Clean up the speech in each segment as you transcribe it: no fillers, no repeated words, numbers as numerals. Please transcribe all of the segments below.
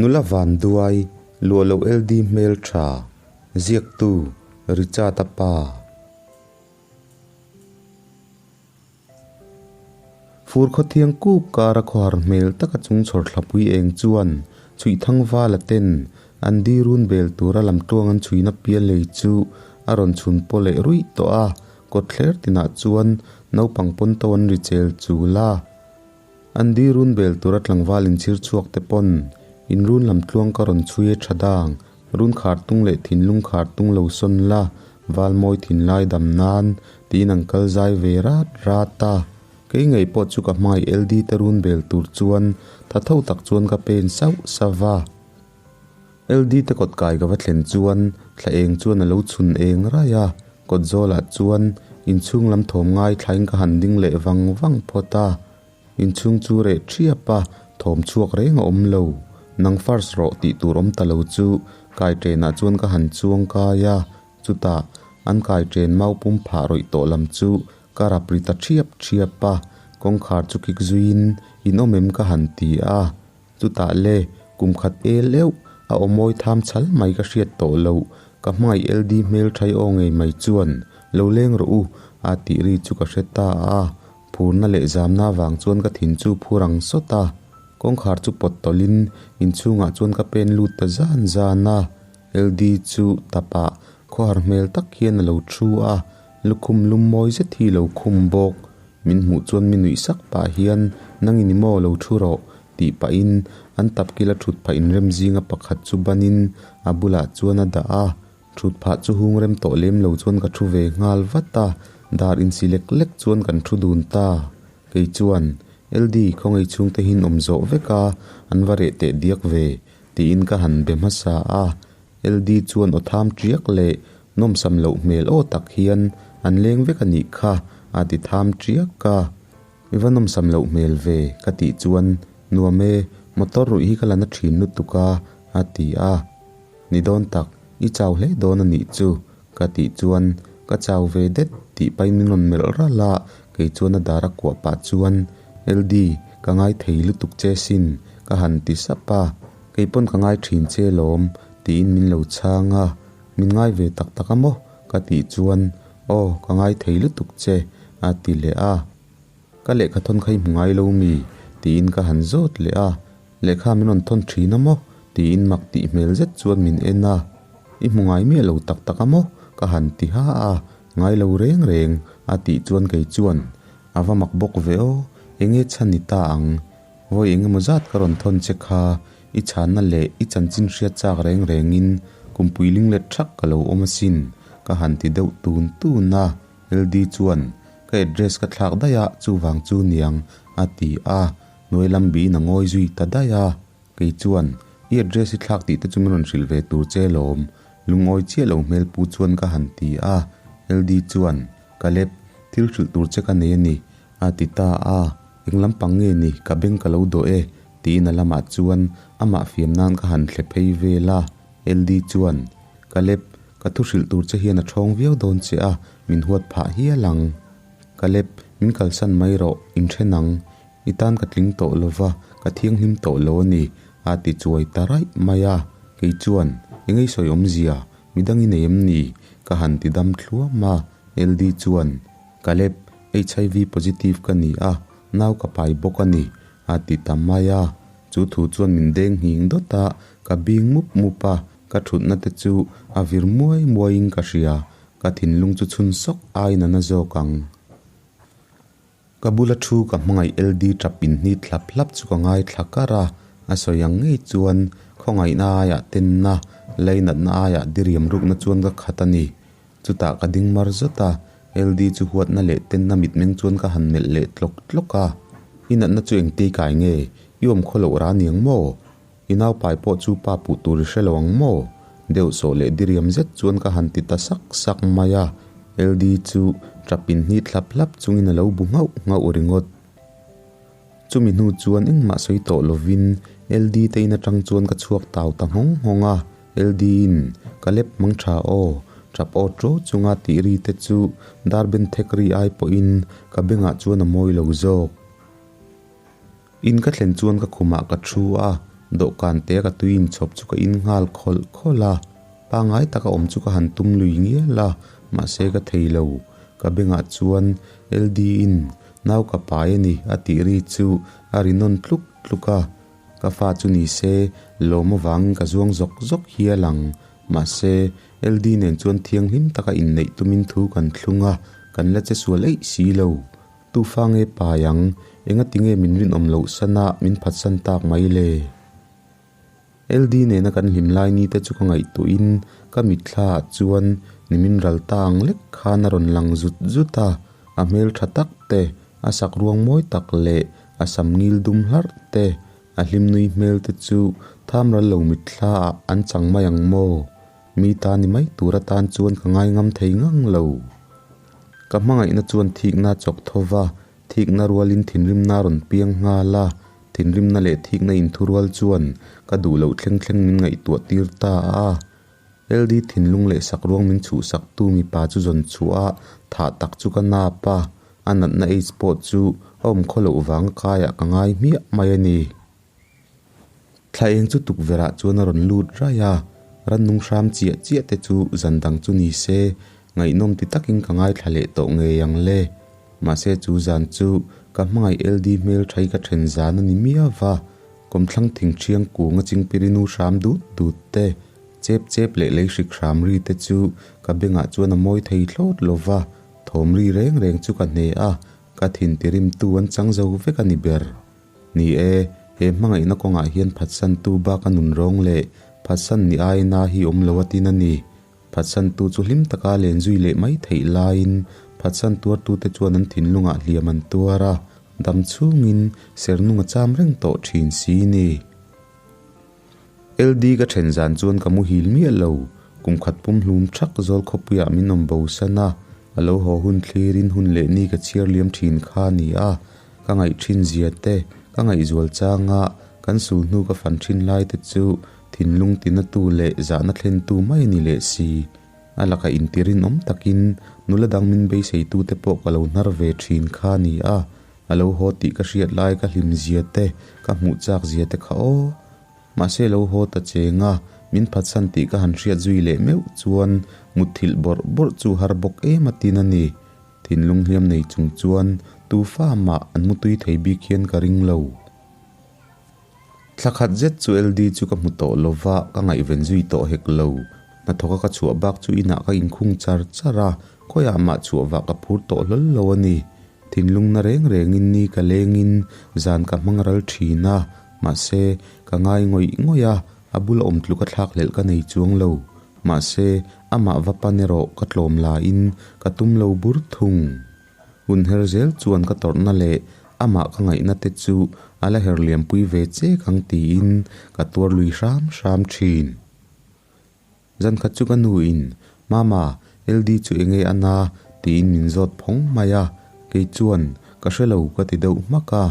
Nula Vanduai, Luah Loh LD Hmeltha, Ziaktu, Richard-a pa. Fur khawthiang kuk kara khawhar hmel taka chung chhawr thlapui eng chuan chhuihthang vala ten an di run bel tura lamtluang an chhuina pial lei chu a rawn chhun paw leh ruih tawh a, kawtthler tinah chuan naupang pawn to an ri chel chul a. An di run bel tura tlangval inchhir chhuak te pawn in run lamtluang ka rawn chhui e tha dang, run khar tung leh thinlung khar tung lo sawn la, val mawi thinlai dam nan tiin an kal zai ve rat rat a. Kei ngei pawh chu ka hmangaih LD te run bel tur chuan tha tho tak chuan ka pen sauh sauh va. LD te kawt kai ka va thlen chuan thla eng chuan a lo chhun eng raih a, kawt zawlah chuan inchhung lam thawm ngai thlain ka han ding leh vang vang phawt a. Inchhung chu reh thiap a, thawm chhuak reng a awm lo. Nang first rawh tih tur awm ta lo chu kai ṭenah chuan ka han chuang kai a, chutah an kai ṭen mau pum phah rawih tawh lam chu Ka rap ri ta thiap thiap a, kawngkhar chu kik zuiin in awm em ka han ti a, chutah le kum khat el euh a aw mawi tham chhal mai ka hriat tawh loh, ka hmangaih LD hmel thai aw ngei mai chuan lo leng rawh u a tih ri chu ka hre ta a, phurna leh zamna vang chuan ka thin chu phur ang sawt a, kawngkhar chu pawt tawlhin inchhungah chuan ka pen lut ta zan zan a, LD chu tapah khawhar hmel tak hian a lo thu a, Lukhum lum mawi zet hi lo khum bawk. Min hmuh chuan mi nuih sak pah hian, Nang in i maw lo thu rawh, tih pahin an tapkila thut phah inrem zinga pakhat chu banin a bulah chuan a dah a. Thut phah chu hung rem tawh lem lo chuan ka thu ve nghal vat a, dar insi lek lek chuan kan thu dun ta. Kei chuan, LD, khawngaih chhungte hi an awm zawh vek a, an va reh teh diak ve, tiin ka han be hmasa a. LD chuan aw tham tiak leh nawmsam loh hmel aw tak hian an leng vek a nih kha a ti tham tiak a. I va nawmsam loh hmel ve ka tih chuan nuam e, motor ruih hi ka la na thin lutuk a a ti a. Ni dawn tak, i chau hle dawn a nih chu ka tih chuan ka chau ve det tih pahin min rawn melh ralh a, kei chuan a dar a kuah pah chuan LD ka ngai thei lutuk che sin ka han ti sap a. Kei pawn ka ngai thin che lawm tiin min lo chhang a, min ngai ve tak tak a maw? ka tih chuan aw ka ngai thei lutuk che a ti leh a, ka lehkha thawn kha i hmu ngai lo mi? tiin ka han zawt leh a, lehkha min rawn thawn thin a maw? tiin mak tih hmel zet chuan min en a, i hmu ngai miah lo tak tak a maw? ka han ti ha a, ngai lo reng reng a tih chuan kei chuan a va mak bawk ve aw, enge chhan ni ta ang? Vawi eng emaw zat ka rawn thawn che kha, i chhanna leh i chanchin hriat chak reng rengin kumpui ling let thak ka lo awm asin, ka han ti deuh tun tun a, LD chuan ka address ka thlak daih a, chuvang chu niang a ti a, hnuai lam biin a ngawi zui ta daih a, kei chuan i address i thlak tih te chu min rawn hrilh ve tur che lawm, lungawi chiah lo hmel pu chuan ka han ti a, LD chuan Caleb, thil hrilh tur che ka nei a ni, a ti ta a. Eng lampang nge ni, ka beng ka lo dawh e, tiin a lamah chuan amah fiam nan ka han thle phei vel a. LD chuan, Caleb, ka thu hrilh tur che hian a ṭhawng viau dawn che a, min huat phah hial ang. Caleb, min kalsan mai rawh, inṭhen ang. I tan ka tling tawh lo va, ka thianghlim tawh lo a ni, a ti chuai ta raih mai a. Kei chuan, Eng ei sawi awmzia, midang i nei em ni? ka han ti dam thluam a. LD chuan, Caleb, HIV positive ka ni a, nau ka pai bawk a ni, a ti ta mai a. Chu thu chuan min deng nghing dawt a, ka bing mup mup a, ka thutna te chu a vir muai muaiin ka hria, ka thinlung chu chhun sawk aiin a na zawk ang. Ka bula thu ka hmangaih LD tap inhnit hlap hlap chu ka ngaithla kar a, a sawi ang ngei chuan khawngaihna aiah tenna, lainatna aiah diriam rukna chuan ka khat a ni. Chutah ka ding mar zawt a, LD chu huatna leh tenna mitmeng chuan ka han melh leh tlawk tlawk a. I natna chu engti kai nge? I awm khaw loh ra niang maw? I naupai pawh chu pa puh tur i hre lo ang maw? Deuh sawh leh diriam zet chuan ka han ti ta sak sak mai a, LD chu tap in hnit hlap hlap chungin a lo bu nghauh nghauh ringawt. Chumi hnu chuan engmah sawi tawh lovin LD te in atang chuan ka chhuak tau ta nghawng nghawng a, LD in ka lep mang tha aw, tap aw ṭo chunga tih ri te chu dar ben thek ri ai pawhin ka bengah chuan a mawi lo zawk. In ka thlen chuan ka khumah ka thu a, Dawhkan te ka tui inchhawp chu ka in nghal khawlh khawlh a, pangngai taka awm chu ka han tum lui ngial a, mahse ka thei lo. Ka bengah chuan LD in nau ka pai a ni a tih ri chu a ri nawn tluk tluk a, ka fa chu ni se lawm avangin ka zuang zawk zawk hial ang. Mahse LD nen chuan thianghlim taka inneih tumin thu kan thlung a, kan la che sual eih si lo. Tu fa nge pai ang? Engati nge min rinawm loh sana min phatsan tak mai le? LD nena kan hlim lai ni te chu ka ngaihtuahin ka mitthla ah chuan nimin ral ta ang lek khan a rawn lang zut zut a, a hmel tha tak te, a sak ruang mawi tak leh a sam ngil dum hlarh te, a hlim nui hmel te chu tham ral lo mitthla ah an chang mai ang maw? Mi ta ni mai tur atan chuan ka ngai ngam thei ngang lo. Ka hmangaihna chuan thikna a chawk tho va, thikna rualin thinrimna a rawn piang nghal a, thinrimna leh thikna inthurual chuan ka duh loh thleng thleng min ngaihtuah tir ta a. LD thinlung leh sakruang min chhuhsaktu mipa chu zawn chhuah a, thah tak chu ka nap a, a natna aids pawh chu a awm khaw loh vanga kaiah ka ngai hmiah mai a ni. Thla eng chu tukverh ah chuan a rawn lut raih a, rannung hram chiah chiah te chu zan dang chu ni se, ngaihnawm ti takin ka ngaithla leh tawh ngei ang le. Mahse chu zan chu ka hmangaih LD hmel thai ka then zan a ni miau va, kawmthlang thingthiang kung a chingpirinu hram dut dut te, chep chep leh lei hrik hram ri te chu ka bengah chuan a mawi thei thlawt lo va, thawm ri reng reng chu ka hne a, ka thin tirimtu an chang zo vek a ni ber. Ni e, he hmangaihna kawngah hian phatsantu bak a nun rawng leh phatsan ni aina hi awm lo a tin a ni. Phatsantu chu hlim taka len zui leh mai theih laiin phatsan tuartute chuan an thinlungah hliam an tuar a, dam chhungin sernung a cham reng tawh thin si ni. LD ka then zan chuan ka muhil miah lo, kum khat pum hlum thak zawl khawpuiah min awm bo san a, a lo haw hun thlirin hun leh ni ka chhiar liam thin kha a ni a, ka ngaih thin zia te, ka ngaihzual changa kan sul hnu ka fan thin lai te chu thinlung tinatu leh zahna thlentu mai a ni leh si. A laka intirinawm takin nula dang min beiseitu te pawh ka lo hnar ve thin kha a ni a, A lo haw tih ka hriat lai ka hlim zia te, ka hmuh chak zia te kha aw. Mahse lo haw ta cheng a, min phatsan tih ka han hriat zui leh meuh chuan mutthilh bawrh bawrh chu har bawk em a tin a ni. Thinlung hliam nei chung chuan tu fa mah an mutui thei bik hian ka ring lo. Thla khat zet chu LD chu ka hmu tawh lo va, ka ngaihven zui tawh hek lo. Hnathawka ka chhuah bak chu inah ka inkhung char char a, khawiah mah chhuah vah ka phur tawh hlawl lo a ni. Thinlungna reng rengin ni ka lengin zan ka hmang ral thin a, mahse, ka ngai ngawih ngawih a, a bula awm tluk a thlak hlelh ka nei chuang lo. Mahse, amah va pan erawh ka tlawm lain ka tum lo bur thung. Hun her zel chuan ka tawrhna leh amah ka ngaihna te chu a la her liampui ve chek ang tiin ka tuar lui hram hram thin. Zan khat chu ka nu in, Mama, LD chu enge a na? tiin min zawt phawng mai a, kei chuan ka hre lo ka ti deuh hmak a.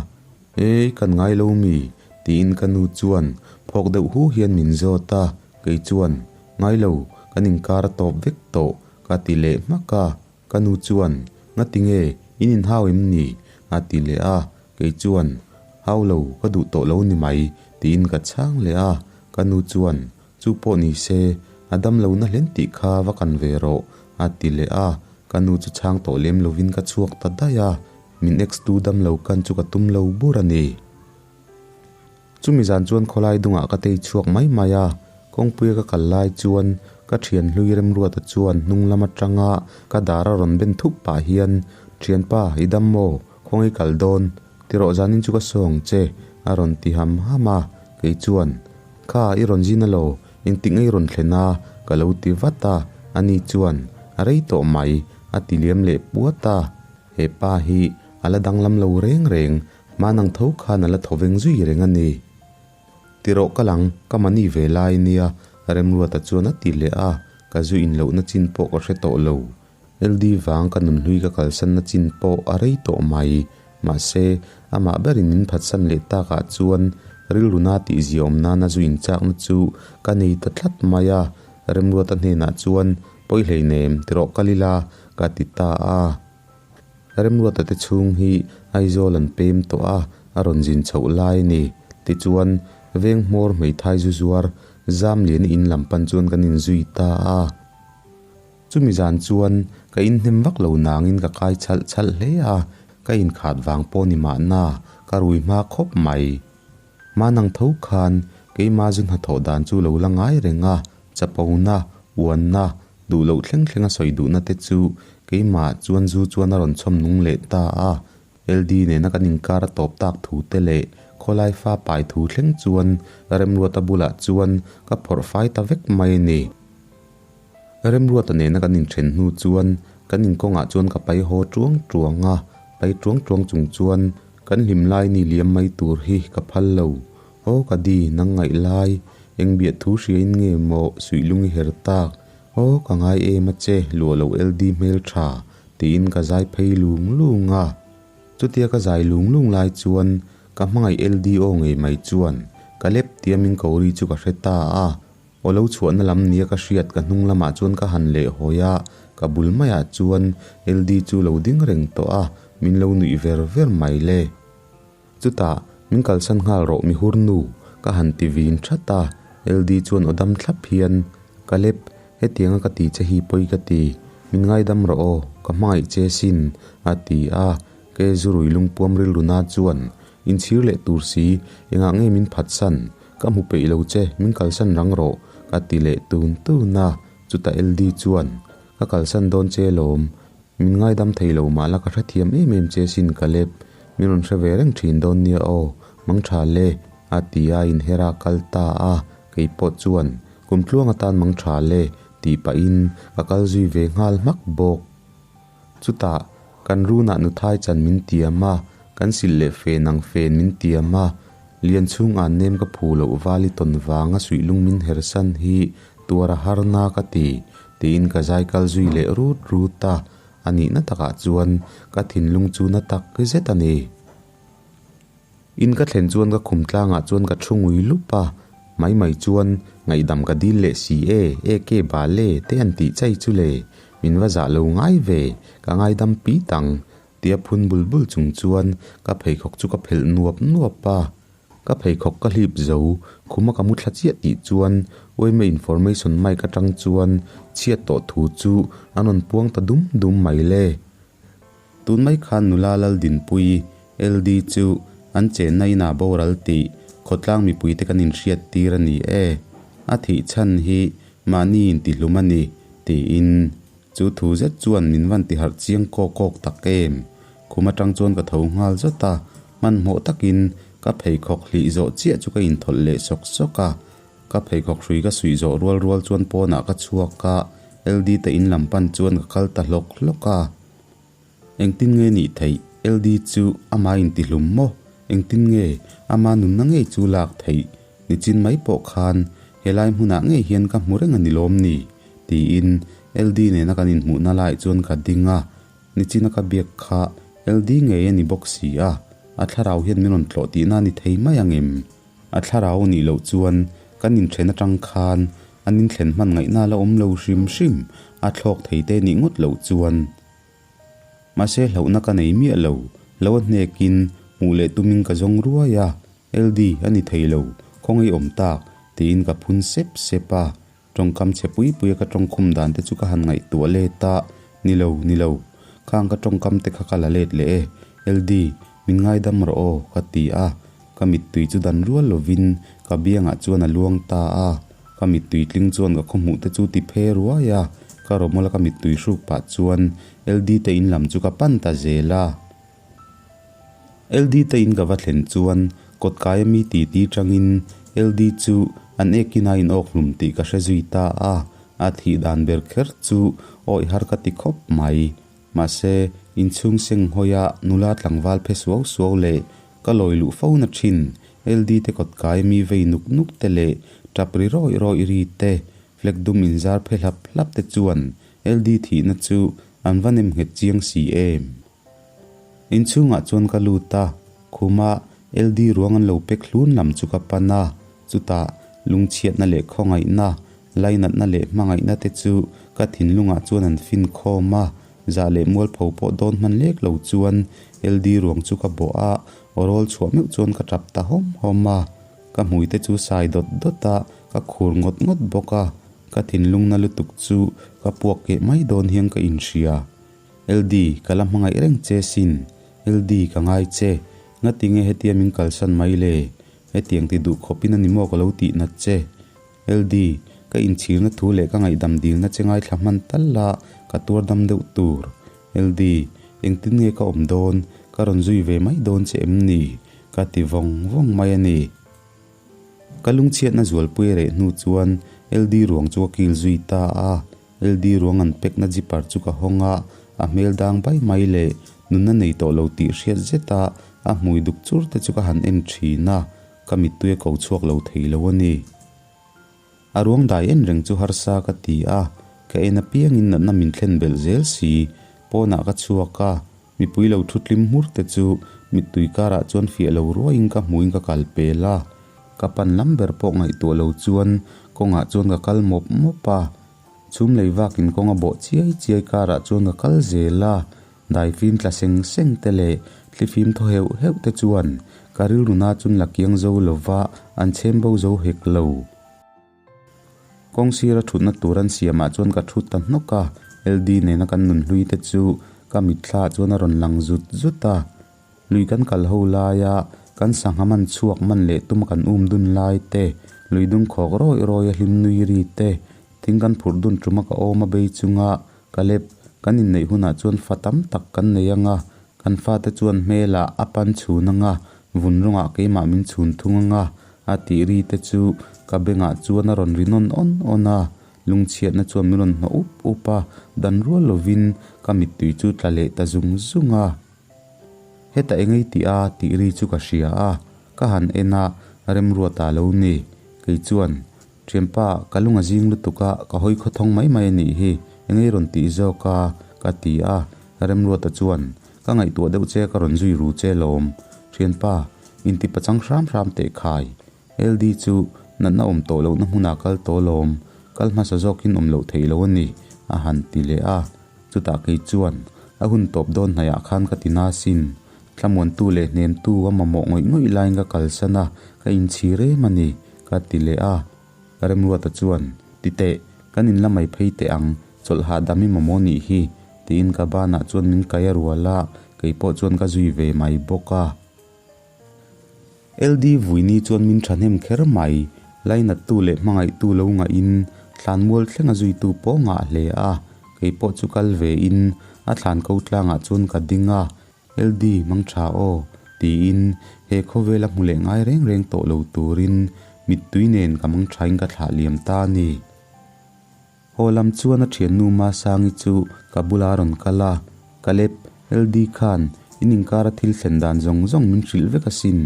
Ei, kan ngai lo mi? tiin ka nu chuan phawk deuh hu hian min zawt a, kei chuan, Ngai lo, kan inkar a tawp vek tawh ka ti leh hmak a. Ka nu chuan, Ngati nge, in inhau em ni? a ti leh a, kei chuan, Hau lo, ka duh tawh lo ni mai, tiin ka chhang leh a. Ka nu chuan, Chu pawh ni se, a dam lo na hlen tih kha va kan ve rawh, a ti leh a. Ka nu chu chhang tawh lem lovin ka chhuak ta daih a, min ex tu dam lo kan chu ka tum lo bur a ni. Chumi zan chuan khawlai dungah ka tei chhuak mai mai a, kawngpuia ka kal lai chuan ka thian hlui Remruata chuan hnung lam atanga ka dar a rawn ben thup pah hian, Thianpa, i dam maw? Khawngaih i kal dawn? Ti rawh zanin chu ka sawi ang che, a rawn ti ham ham a, kei chuan, Kha, i rawn zin alo, engtik nge i rawn thlen a? ka lo ti vat a, ani chuan, A rei tawh mai, a ti liam leh puat a, he pa hi a la danglam lo reng reng, Hmanang tho khan a la tho veng zui reng a ni. Ti rawh ka lang, ka mani ve lai nia, Remruata chuan a ti leh a, ka zu in lohna chin pawh ka hre tawh lo. LD vang ka nunhlui ka kalsanna chin pawh a rei tawh mai. Mahse, amah berin min phatsan leh takah chuan rilruna tih ziaawm nana zu inchakna chu ka nei ta tlat mai a, Remruata hnenah chuan, Pawi hleinem, ti rawh kal ila, ka ti ta a. Remruata te chhung hi Aizawl an pem tawh a, a rawn zin chhoh lai a ni. Tichuan, Veng hmawr hmeithai zu zuar Zamliani in lam pan chuan kan inzui ta a. Chumi zan chuan ka inhnem vak lo nangin ka kai chhalh chhalh hle a, ka inkhat vang pawh ni mahna ka rui hma khawp mai. Manang tho khan keima zu hnathawh dan chu lo la ngai reng a, chapona, uanna, duh loh thleng thleng a sawi duhna te chu keimah chuan zu chuan a rawn chhawm nung leh ta a. LD nena kan inkar a tawp tak thu te leh khawlai fa pai thu thleng chuan Remruata bulah chuan ka phawrh fai ta vek mai a ni. Remruata nena kan inthen hnu chuan kan inkawngah chuan ka pai haw tuang tuang a, pai tuang tuang chung chuan kan hlim lai ni liam mai tur hi ka phal lo. Aw ka di, nang ngaih lai, eng biah thu hriain nge maw suihlung i her tak? Aw ka ngai em a che, luah lo LD hmel tha, tiin ka zai phei lung lung a. Chutia ka zai lung lung lai chuan ka hmangaih LD aw ngei mai chuan ka lep tiamin ko ri chu ka hre ta a. Aw lo chhuahna lam nia ka hriat ka hnung lamah chuan ka han leh hawi a, ka bul maiah chuan LD chu lo ding reng tawh a, min lo nuih ver ver mai le. Chutah, min kalsan nghal rawh mi hur nu, ka han ti vin that a, LD chuan aw dam thlap hian, Ka lep, hetianga ka ti che hi pawi ka ti, min ngaidam rawh aw, ka hmangaih che sin, a ti a, ke zurui lungpuam rilru na chuan, Inchhir leh tur si, engah nge min phatsan, ka hmu peih lo che, min kalsan rang rawh, ka ti leh tun tun a, chutah LD chuan, Ka kalsan dawn che lawm, min ngaidam thei lo mah la ka hrethiam em em che sin ka lep, min rawn hre ve reng thin dawn nia aw, mang tha le, a ti a inher a kal ta a, kei pawh chuan kum tluang atan mang tha le tih pahin ka kal zui ve nghal hmak bawk. Chutah kan runah nuthai chan min tiam a, kan silh leh fen ang fen min tiam a, lian chhung an nem ka phu loh vali tawn vanga suihlung min hersan hi tuar a har na ka ti, tiin ka zai kal zui leh rut rut a, a nihna takah chuan ka thinlung chu na tak zet a ni. In ka thlen chuan ka khum tlangah chuan ka thu ngui lup a, mai mai chuan ngaihdam ka dil leh si e, e ke bale te an tih chai chu le, min va zah lo ngai ve, ka ngaidam pi tang, tia phun bul bul chung chuan ka pheikhawk chu ka phelh nuap nuap a. Ka pheikhawk ka hlip zo, khuma ka mu thla chiah tih chuan Uaime information mic atang chuan chhiat tawh thu chu an rawn puang ta dum dum mai le. Tun mai khan nula Laldinpuii, LD, chu an chenna inah boral tih khawtlang mipuite kan inhriat tir a ni e. A thih chhan hi mahni intihlum a ni, tiin chu thu zet chuan min van tiharh chiang kawk kawk tak em. Khum atang chuan ka tho nghal zawt a, hmanhmawh takin ka pheikhawk hlih zawh chiah chu ka inthawlh leh sawk sawk a. Ka pheikhawk hrui ka suih zawh rual rual chuan pawnah ka chhuak a, LD te in lam pan chuan ka kal ta hlawk hlawk a. Engtin nge nih theih? LD chu amah intihlum maw? Engtin nge ama nunna ngei chu lak theih? Nichin mai pawh khan helai hmunah ngei hian ka hmu reng a ni lawm ni? tiin LD nena kan inhmuhna laiah chuan ka ding a. Nichina ka biak kha LD ngei a ni bawk si a, a thlarau hian min rawn tlawh tihna a ni thei mai ang em? A thlarau nih loh chuan kan inthen atang khan an inthlen hman ngaihna la awm lo hrim hrim, a thlawk thei te nih ngawt loh chuan. Mahse hlauhna ka nei miah lo, lo a hnekin hmuh leh tumin ka zawng ruai a, LD a ni thei lo, khawngaih awm tak, tiin ka phun sep sep a. Tawngkam chhe pui puia ka tawngkhum dan te chu ka han ngaihtuah let a, Ni lo, ni lo. Khang ka tawngkam te kha ka la let leh e. LD, min ngaidam rawh aw, ka ti a. Ka mittui chu dan rual lovin ka biangah chuan a luang ta a. Ka mittui tling chuan ka khawhmuh te chu ti phe ruai a. Ka rawmawla ka mittui hruk pah chuan LD te in lam chu ka pan ta zel a. LD te in ka va thlen chuan kawtkai ami ti ti tangin LD chu an ekin a inawk hlum tih ka hre zui ta a, a thih dan ber kher chu awih har ka ti khawp mai. Mahse, inchhung seng hawia nula tlangval phe suau suau leh ka lawi luh fo na thin LD te kawtkai ami vei nuk nuk te leh tap ri rawih rawih ri te, flag dum inzar phe hlap hlap te chuan LD thihna chu an va nem nghet chiang si em. Inchhungah chuan ka lut a, khuma LD ruang an lo pek hlun lam chu ka pan a, chutah lungchhiatna leh khawngaihna, lainatna leh hmangaihna te chu ka thinlungah chuan an fin khawm a, zah leh mualpho pawh dawn hman lek lo chuan LD ruang chu ka bawh a, aw rawl chhuah meuh chuan ka tap ta hawm hawm a. Ka hmui te chu sai dawt dawt a, ka khur ngawt ngawt bawk a. Ka thinlung na lutuk chu ka puak keh mai dawn hian ka inhria. LD, ka la hmangaih reng che sin. LD, ka ngai che. Ngatinge hetia min kalsan mai le? Hetiang ti duh khawpin a ni maw ka lo tih nat che? LD, ka inchhirna thu leh ka ngaihdam dilna che ngaithla hman tal la, ka tuar dam deuh tur. LD, engtin nge ka awm dawn? Ka rawn zui ve mai dawn che em ni? Ka ti vawng vawng mai a ni. Ka lungchhiatna zualpui a reh hnu chuan LD ruang chu ka kil zui ta a. LD ruang an pekna zipper chu ka hawng a, a hmel dang bai mai leh nunna nei tawh lo tih hriat zet a, a hmui duk chur te chu ka han en thin a, ka mittui a ko chhuak lo thei lo a ni. A ruang dai en reng chu harsa ka ti a, ka en apiangin natna min thlen belh zel si, pawnah ka chhuak a, mipui lo thu tlim hmur te chu mittui karah chuan fiah lo ruaiin ka hmuin ka kal pel a, ka pan lam ber pawh ngaihtuah lo chuan kawngah chuan ka kal mawp mawp a, chhum lei vakin kawng a bawh chiai chiai karah chuan ka kal zel a, daifim tla seng seng te leh thlifim thaw heuh heuh te chuan ka rilru na chun la kiang zo lova an chhem bo zo hek lo. Kawng sira thutna tur an siamah chuan ka thu ta hnawk a, LD nena kan nun hlui te chu ka mitthla ah chuan a rawn lang zut zut a. Lui kan kal ho laia kan sangha man chhuak man leh tuma kan um dun lai te, lui dung khawk rawi rawi a hlim nui ri te, thing kan phurh dun tuma ka awm a bei chunga ka lep kan inneih hunah chuan fa tam tak kan nei anga, kan fate chuan hmelah a pan chhun anga, vun rawngah keimah min chhun thung anga a tih ri te chu ka bengah chuan a rawn ri nawn awn awn a, lungchhiatna chuan min rawn hnawh up up a, dan rual lovin ka mittui chu tla leh ta zung zung a. Heta engei tih a tih ri chu ka hria a, ka han en a, Remruata lo ni. Kei chuan, Thianpa, ka lung a zing lutuk a, ka hawi khawthawng mai mai a nih hi, engei rawn tih zawk a? ka ti a. Remruata chuan, Ka ngaihtuah deuh che ka rawn zui ru che lawm. Thianpa, inti pachang hram hram teh khai. LD chu natna awm tawh lohna hmunah kal tawh lawm, kal hmasa zawkin awm loh theih lo a ni, a han ti leh a. Chutah kei chuan, A hun tawp dawn hnaiah khan ka ti na sin. Thlamuantu leh hnemtu a mamawh ngawih ngawih laiin ka kalsan a, ka inchhir em a ni, ka ti leh a. Remruata chuan, Ti teh, kan inla mai phei teh ang, chawlh hahdam i mamawh nih hi, tiin ka banah chuan min kai a rual a, kei pawh chuan ka zui ve mai bawk a. LD Vuini chuan min thahnem kher mai, lainattu leh hmangaihtu lo ngahin thlanmual thleng a zuitu pawh ngah hle a, kei pawh chu kal ve in a thlan ko tlangah chuan ka ding a, LD mang tha aw, tiin he khawvela hmu leh ngai reng reng tawh lo turin mittui nen ka mang thain ka thlah liam ta a ni. Haw lam chuan a thiannu Masangi chu ka bula rawn kal a, Caleb, LD khan in inkara thil thlen dan zawng zawng min hrilh vek asin,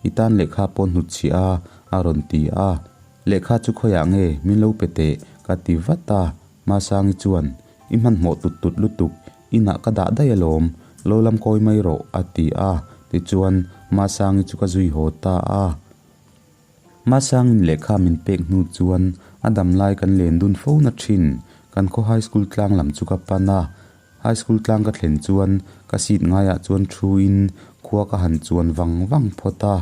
i tan lehkha pawh hnutchhiah a, a rawn ti a. Lehkha chu khawiah nge min lo pe teh? ka ti vat a. Masangi chuan, I hmanhmawh tut tut lutuk, inah ka dah daih alawm, lo lam kawi mai rawh, a ti a. Tichuan, Masangi chu ka zui haw ta a. Masangin lehkha min pek hnu chuan a dam lai kan len dun fo na thin. Kan khaw high school tlang lam chu ka pan a. High school tlang ka thlen chuan ka seat ngaiah chuan thu in khua ka han chuan vang vang phawt a.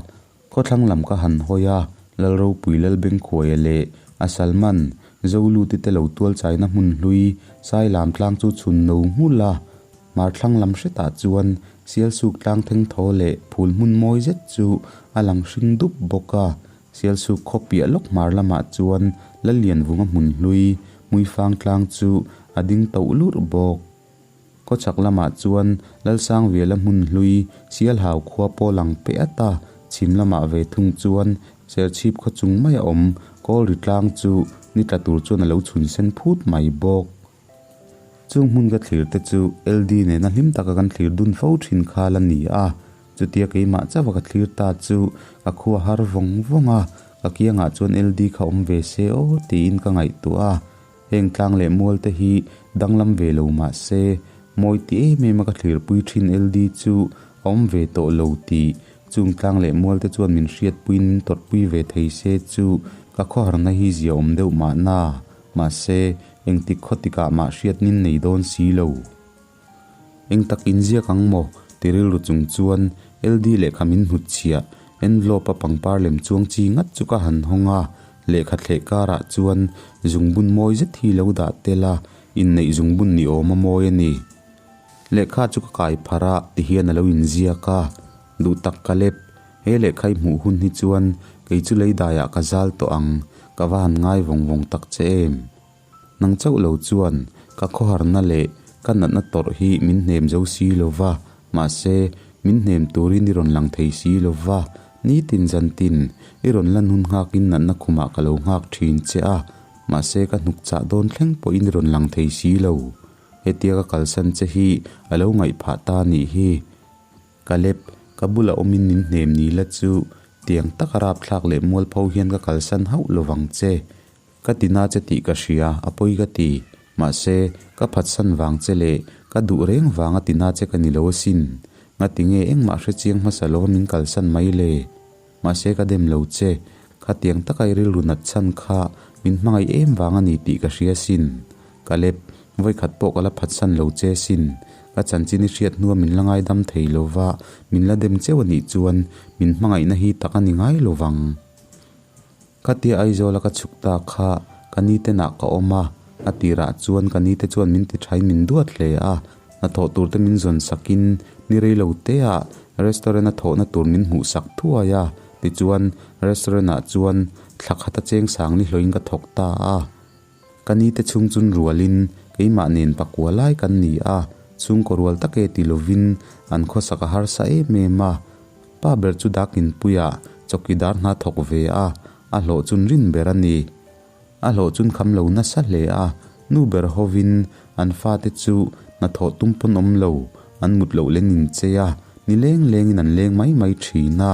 Khawthlang lam ka han hawi a, Lalropui Lalbengkhuaia leh a Salman Zoluti te lo tual chaina hmun hlui Sailam tlang chu chhun no nghulh a. Hmarthlang lam hretah chuan Sialsuk tlang thengthaw leh phul hmun mawi zet chu a lang hring dup bawk a. Sialsuk khaw piah lawk hmar lamah chuan Lallianvunga hmun hlui Hmuifang tlang chu a ding toh lurh bawk. Khawchhak lamah chuan Lalsangviala hmun hlui Sialhau khua pawh lang pe at a, chhim lamah ve thung chuan Serchhip khaw chung maia awm Kawlri tlang chu ni tla tur chuan a lo chhun sen phut mai bawk. Chung hmun ka thlir te chu LD nena hlim taka kan thlir dun fo thin kha la ni a, chutia keimah chauha ka thlir ta chu ka khua har vawng vawng a, ka kiangah chuan LD kha awm ve se aw tiin ka ngaihtuah a, heng tlang leh mual te hi danglam ve lo mah se mawi ti em em a ka thlirpui thin LD chu a awm ve tawh lo tih chung tlang leh mual te chuan min hriatpuiin min tawrhpui ve thei se chu ka khawharna hi zia awm deuh mahna. Mahse, engtik khaw tikah mah hriat nin nei dawn si lo. Eng tak inziak ang maw? ti rilru chung chuan LD lehkha min hnutchhiah. Envelope a pangpar lem chuang chi ngat chu ka han hawng a, lehkha thleh karah chuan zungbun mawi zet hi lo dah tel a, inneih zungbun ni awm a mawi a ni. Lehkha chu ka kai pharh a tihian a lo inziak a, duh tak ka lep, he lehkha i hmuh hun hi chuan kei chu leidaiah ka zal tawh ang, ka va han ngai vawng vawng tak che em. Nang chauh lo chuan ka khawharna leh ka natna tawrh hi min hnem zo si lo va, mahse min hnem turin i rawn lang thei si lo va, nitin zantin i rawn lan hun nghakin natna khumah ka lo nghak thin che a, mahse ka hnuk chah dawn thleng pawhin i rawn lang thei si lo. Hetia ka kalsan che hi a lo ngaih phah ta nih hi. Caleb, ka bulah awmin min hnem ni la chu tiang taka rapthlak leh mualpho hian ka kalsan hauh lovang che. Ka ti na che tih ka hria, a pawi ka ti. Mahse, ka phatsan vang che leh ka duh reng vanga ti na che ka ni lo asin. Ngati nge engmah hre chiang hmasa lova min kalsan mai le? Mahse ka dem lo che, khatiang taka i rilru nat chhan kha min hmangaih em vang a ni tih ka hria sin. Caleb, vawikhat pawh ka la phatsan lo che sin. Ka chanchin i hriat hnua min la ngaidam thei lova min la dem cheu a nih chuan min hmangaihna hi tak a ni ngai lovang. Khatia Aizawla ka chhuk ta kha ka ni tenah ka awm a, a tirah chuan ka ni te chuan min ti thain min duat hle a, hnathawh tur te min zawn sakin ni rei lo teah restaurant a thawhna tur min hmuh sak thuai a, tichuan restaurant ah chuan thla khat a cheng sang ni hlawhin ka thawk ta a. Ka ni te chhung chun rualin keimah nen pakua lai kan ni a, chhungkaw rual tak e ti lovin an khawsak a harsa em em a. Pa ber chu dakin puiah chawkidar hna thawk ve a, a hlawh chun rin ber a ni. A hlawh chun kham lo nasa hle a, nu ber hovin an fate chu hnathawh tum pawn awm lo, an mut loh len inchei a, ni leng lengin an leng mai mai thin a.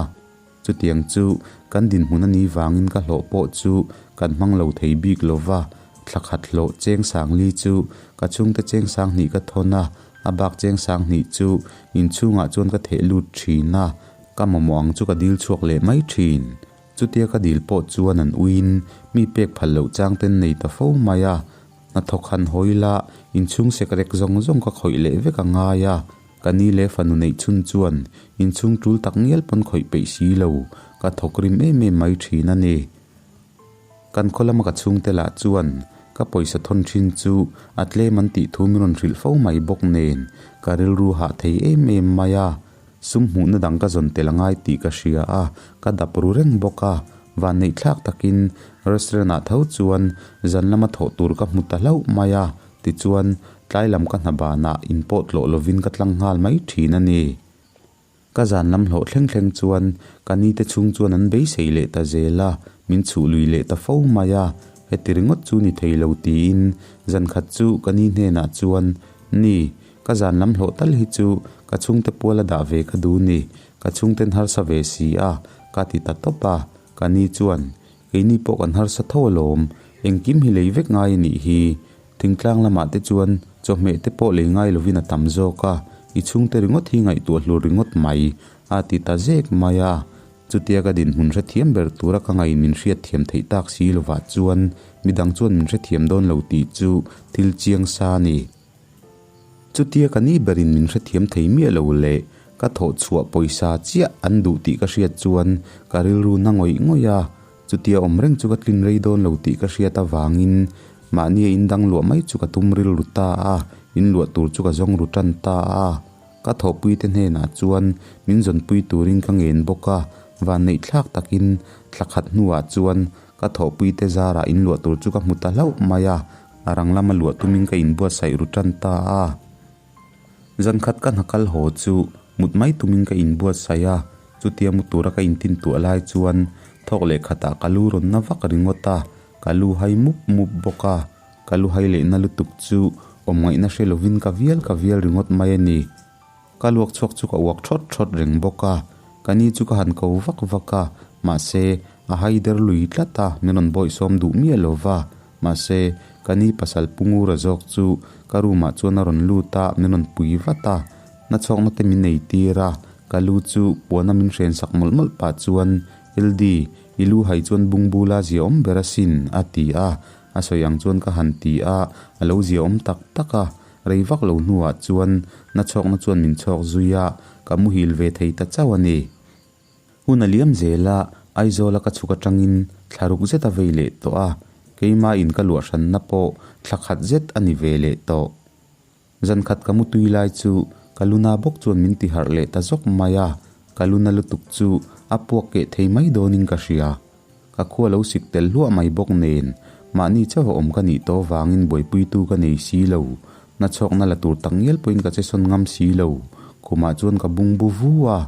Chutiang chu kan dinhmun a nih vangin ka hlawh pawh chu kan hmang lo thei bik lo va, thla khat hlawh cheng sangli chu ka chhungte cheng sanghnih ka thawn a, a bak cheng sanghnih chu inchhungah chuan ka theh lut thin a, ka mamawh ang chu ka dil chhuak leh mai thin. Chutia ka dil pawh chuan an uiin mi pek phal loh chang ten nei ta fo mai a, hnathawk han hawi la inchhung sekrek zawng zawng ka khawih leh vek a ngai a. Ka ni leh fanu neih chhun chuan inchhung tul tak ngial pawn khawih peih si lo, ka thawk rim em em mai thin a ni. Kan khaw lama ka chhungte lah chuan ka pawisa thawn thin chu a tlem an tih thu min rawn hrilh fo mai bawk nen ka rilru hah thei em em mai a, sum hmuhna dang ka zawn tel a ngai tih ka hria a, ka dap ru reng bawk a, vanneih thlak takin restaurant ah tho chuan zan lama thawh tur ka hmu ta hlauh mai a. Tichuan, tlai lam ka hna banah in pawh tlawh lovin ka tlang nghal mai thin a ni. Ka zan lam hlawh thleng thleng chuan ka ni te chhung chuan an beisei leh ta zel a, min chhuh lui leh ta fo mai a, heti ringawt chu ni thei lo tiin zan khat chu ka ni hnenah chuan, Ni, ka zan lam hlawh tal hi chu ka chhungte puala dah ve ka duh ni, ka chhungten harsa ve si a, ka ti ta tawp a, ka ni chuan, Keini pawh kan harsa tho alawm, engkim hi lei vek ngai a nih hi. Thingtlang lamah te chuan chawhmeh te pawh lei ngai lovin a tam zawk a, i chhungte ringawt hi ngaihtuah hlur ringawt mai, a ti ta zek mai a. Chutia ka dinhmun hrethiam ber tura ka ngaih min hriatthiam theih tak si lovah chuan midang chuan min hrethiam dawn lo tih chu thil chiang sa a ni. Chutia ka ni berin min hrethiam thei miah lo le, ka thawh chhuah pawisa chiah an duh tih ka hriat chuan ka rilru na ngawih ngawih a, chutia awm reng chu ka tlin rei dawn lo tih ka hriat avangin mahnia in dang luah mai chu ka tum rilru ta a, in luah tur chu ka zawng ru tan ta a. Ka thawhpuite hnenah chuan min zawnpui turin ka ngen bawk a, vanneih thlak takin thla khat hnuah chuan ka thawhpuite zarah in luah tur chu ka hmu ta hlauh mai a. A rang lama luah tumin ka inbuatsaih ru tan ta a. Zan khat ka hna kal haw chu mut mai tumin ka inbuatsaih a, chutia mu tura ka intin tuah lai chuan thawk leh khatah ka lu rawn na vak ringawt a, ka lu hai mup mup bawk a, ka lu hai leh na lutuk chu awm ngaihna hre lovin ka vial ka vial ringawt mai a ni. Ka luak chhuak chu ka uak thawt thawt reng bawk a, ka ni chu ka han ko vak vak a, mahse, a hai der lui tlat a, min rawn bawihsawm duh miah lo va, mahse, ka ni pasal pu Ngura zawk chu ka room ah chuan a rawn lut a, min rawn pui vat a, nachhawkna te min nei tir a, ka lu chu puana min hren sak mawlh mawlh pah chuan, LD, i lu hai chuan bungbula zia awm ber asin, a ti a, a sawi ang chuan ka han ti a, a lo zia awm tak tak a, Rei vak lo hnuah chuan nachhawkna chuan min chhawk zui a, ka muhil ve thei ta chauh a ni. Hun a liam zel a, Aizawla ka chhuk atangin thla ruk zet a vei leh tawh a, keima in ka luah hranna pawh thla khat zet a ni ve leh tawh. Zan khat ka mutui lai chu ka luna bawk chuan min ti harh leh ta zawk mai a, ka luna lutuk chu a puak keh thei mai dawnin ka hria. Ka khua lo sik tel hluah mai bawk nen, mahni chauha awm ka nih tawh vangin buaipuitu ka nei si lo. Nachhawkna la tur tak ngial pawhin ka che sawn ngam si lo. Khumah chuan ka bungbu vu a,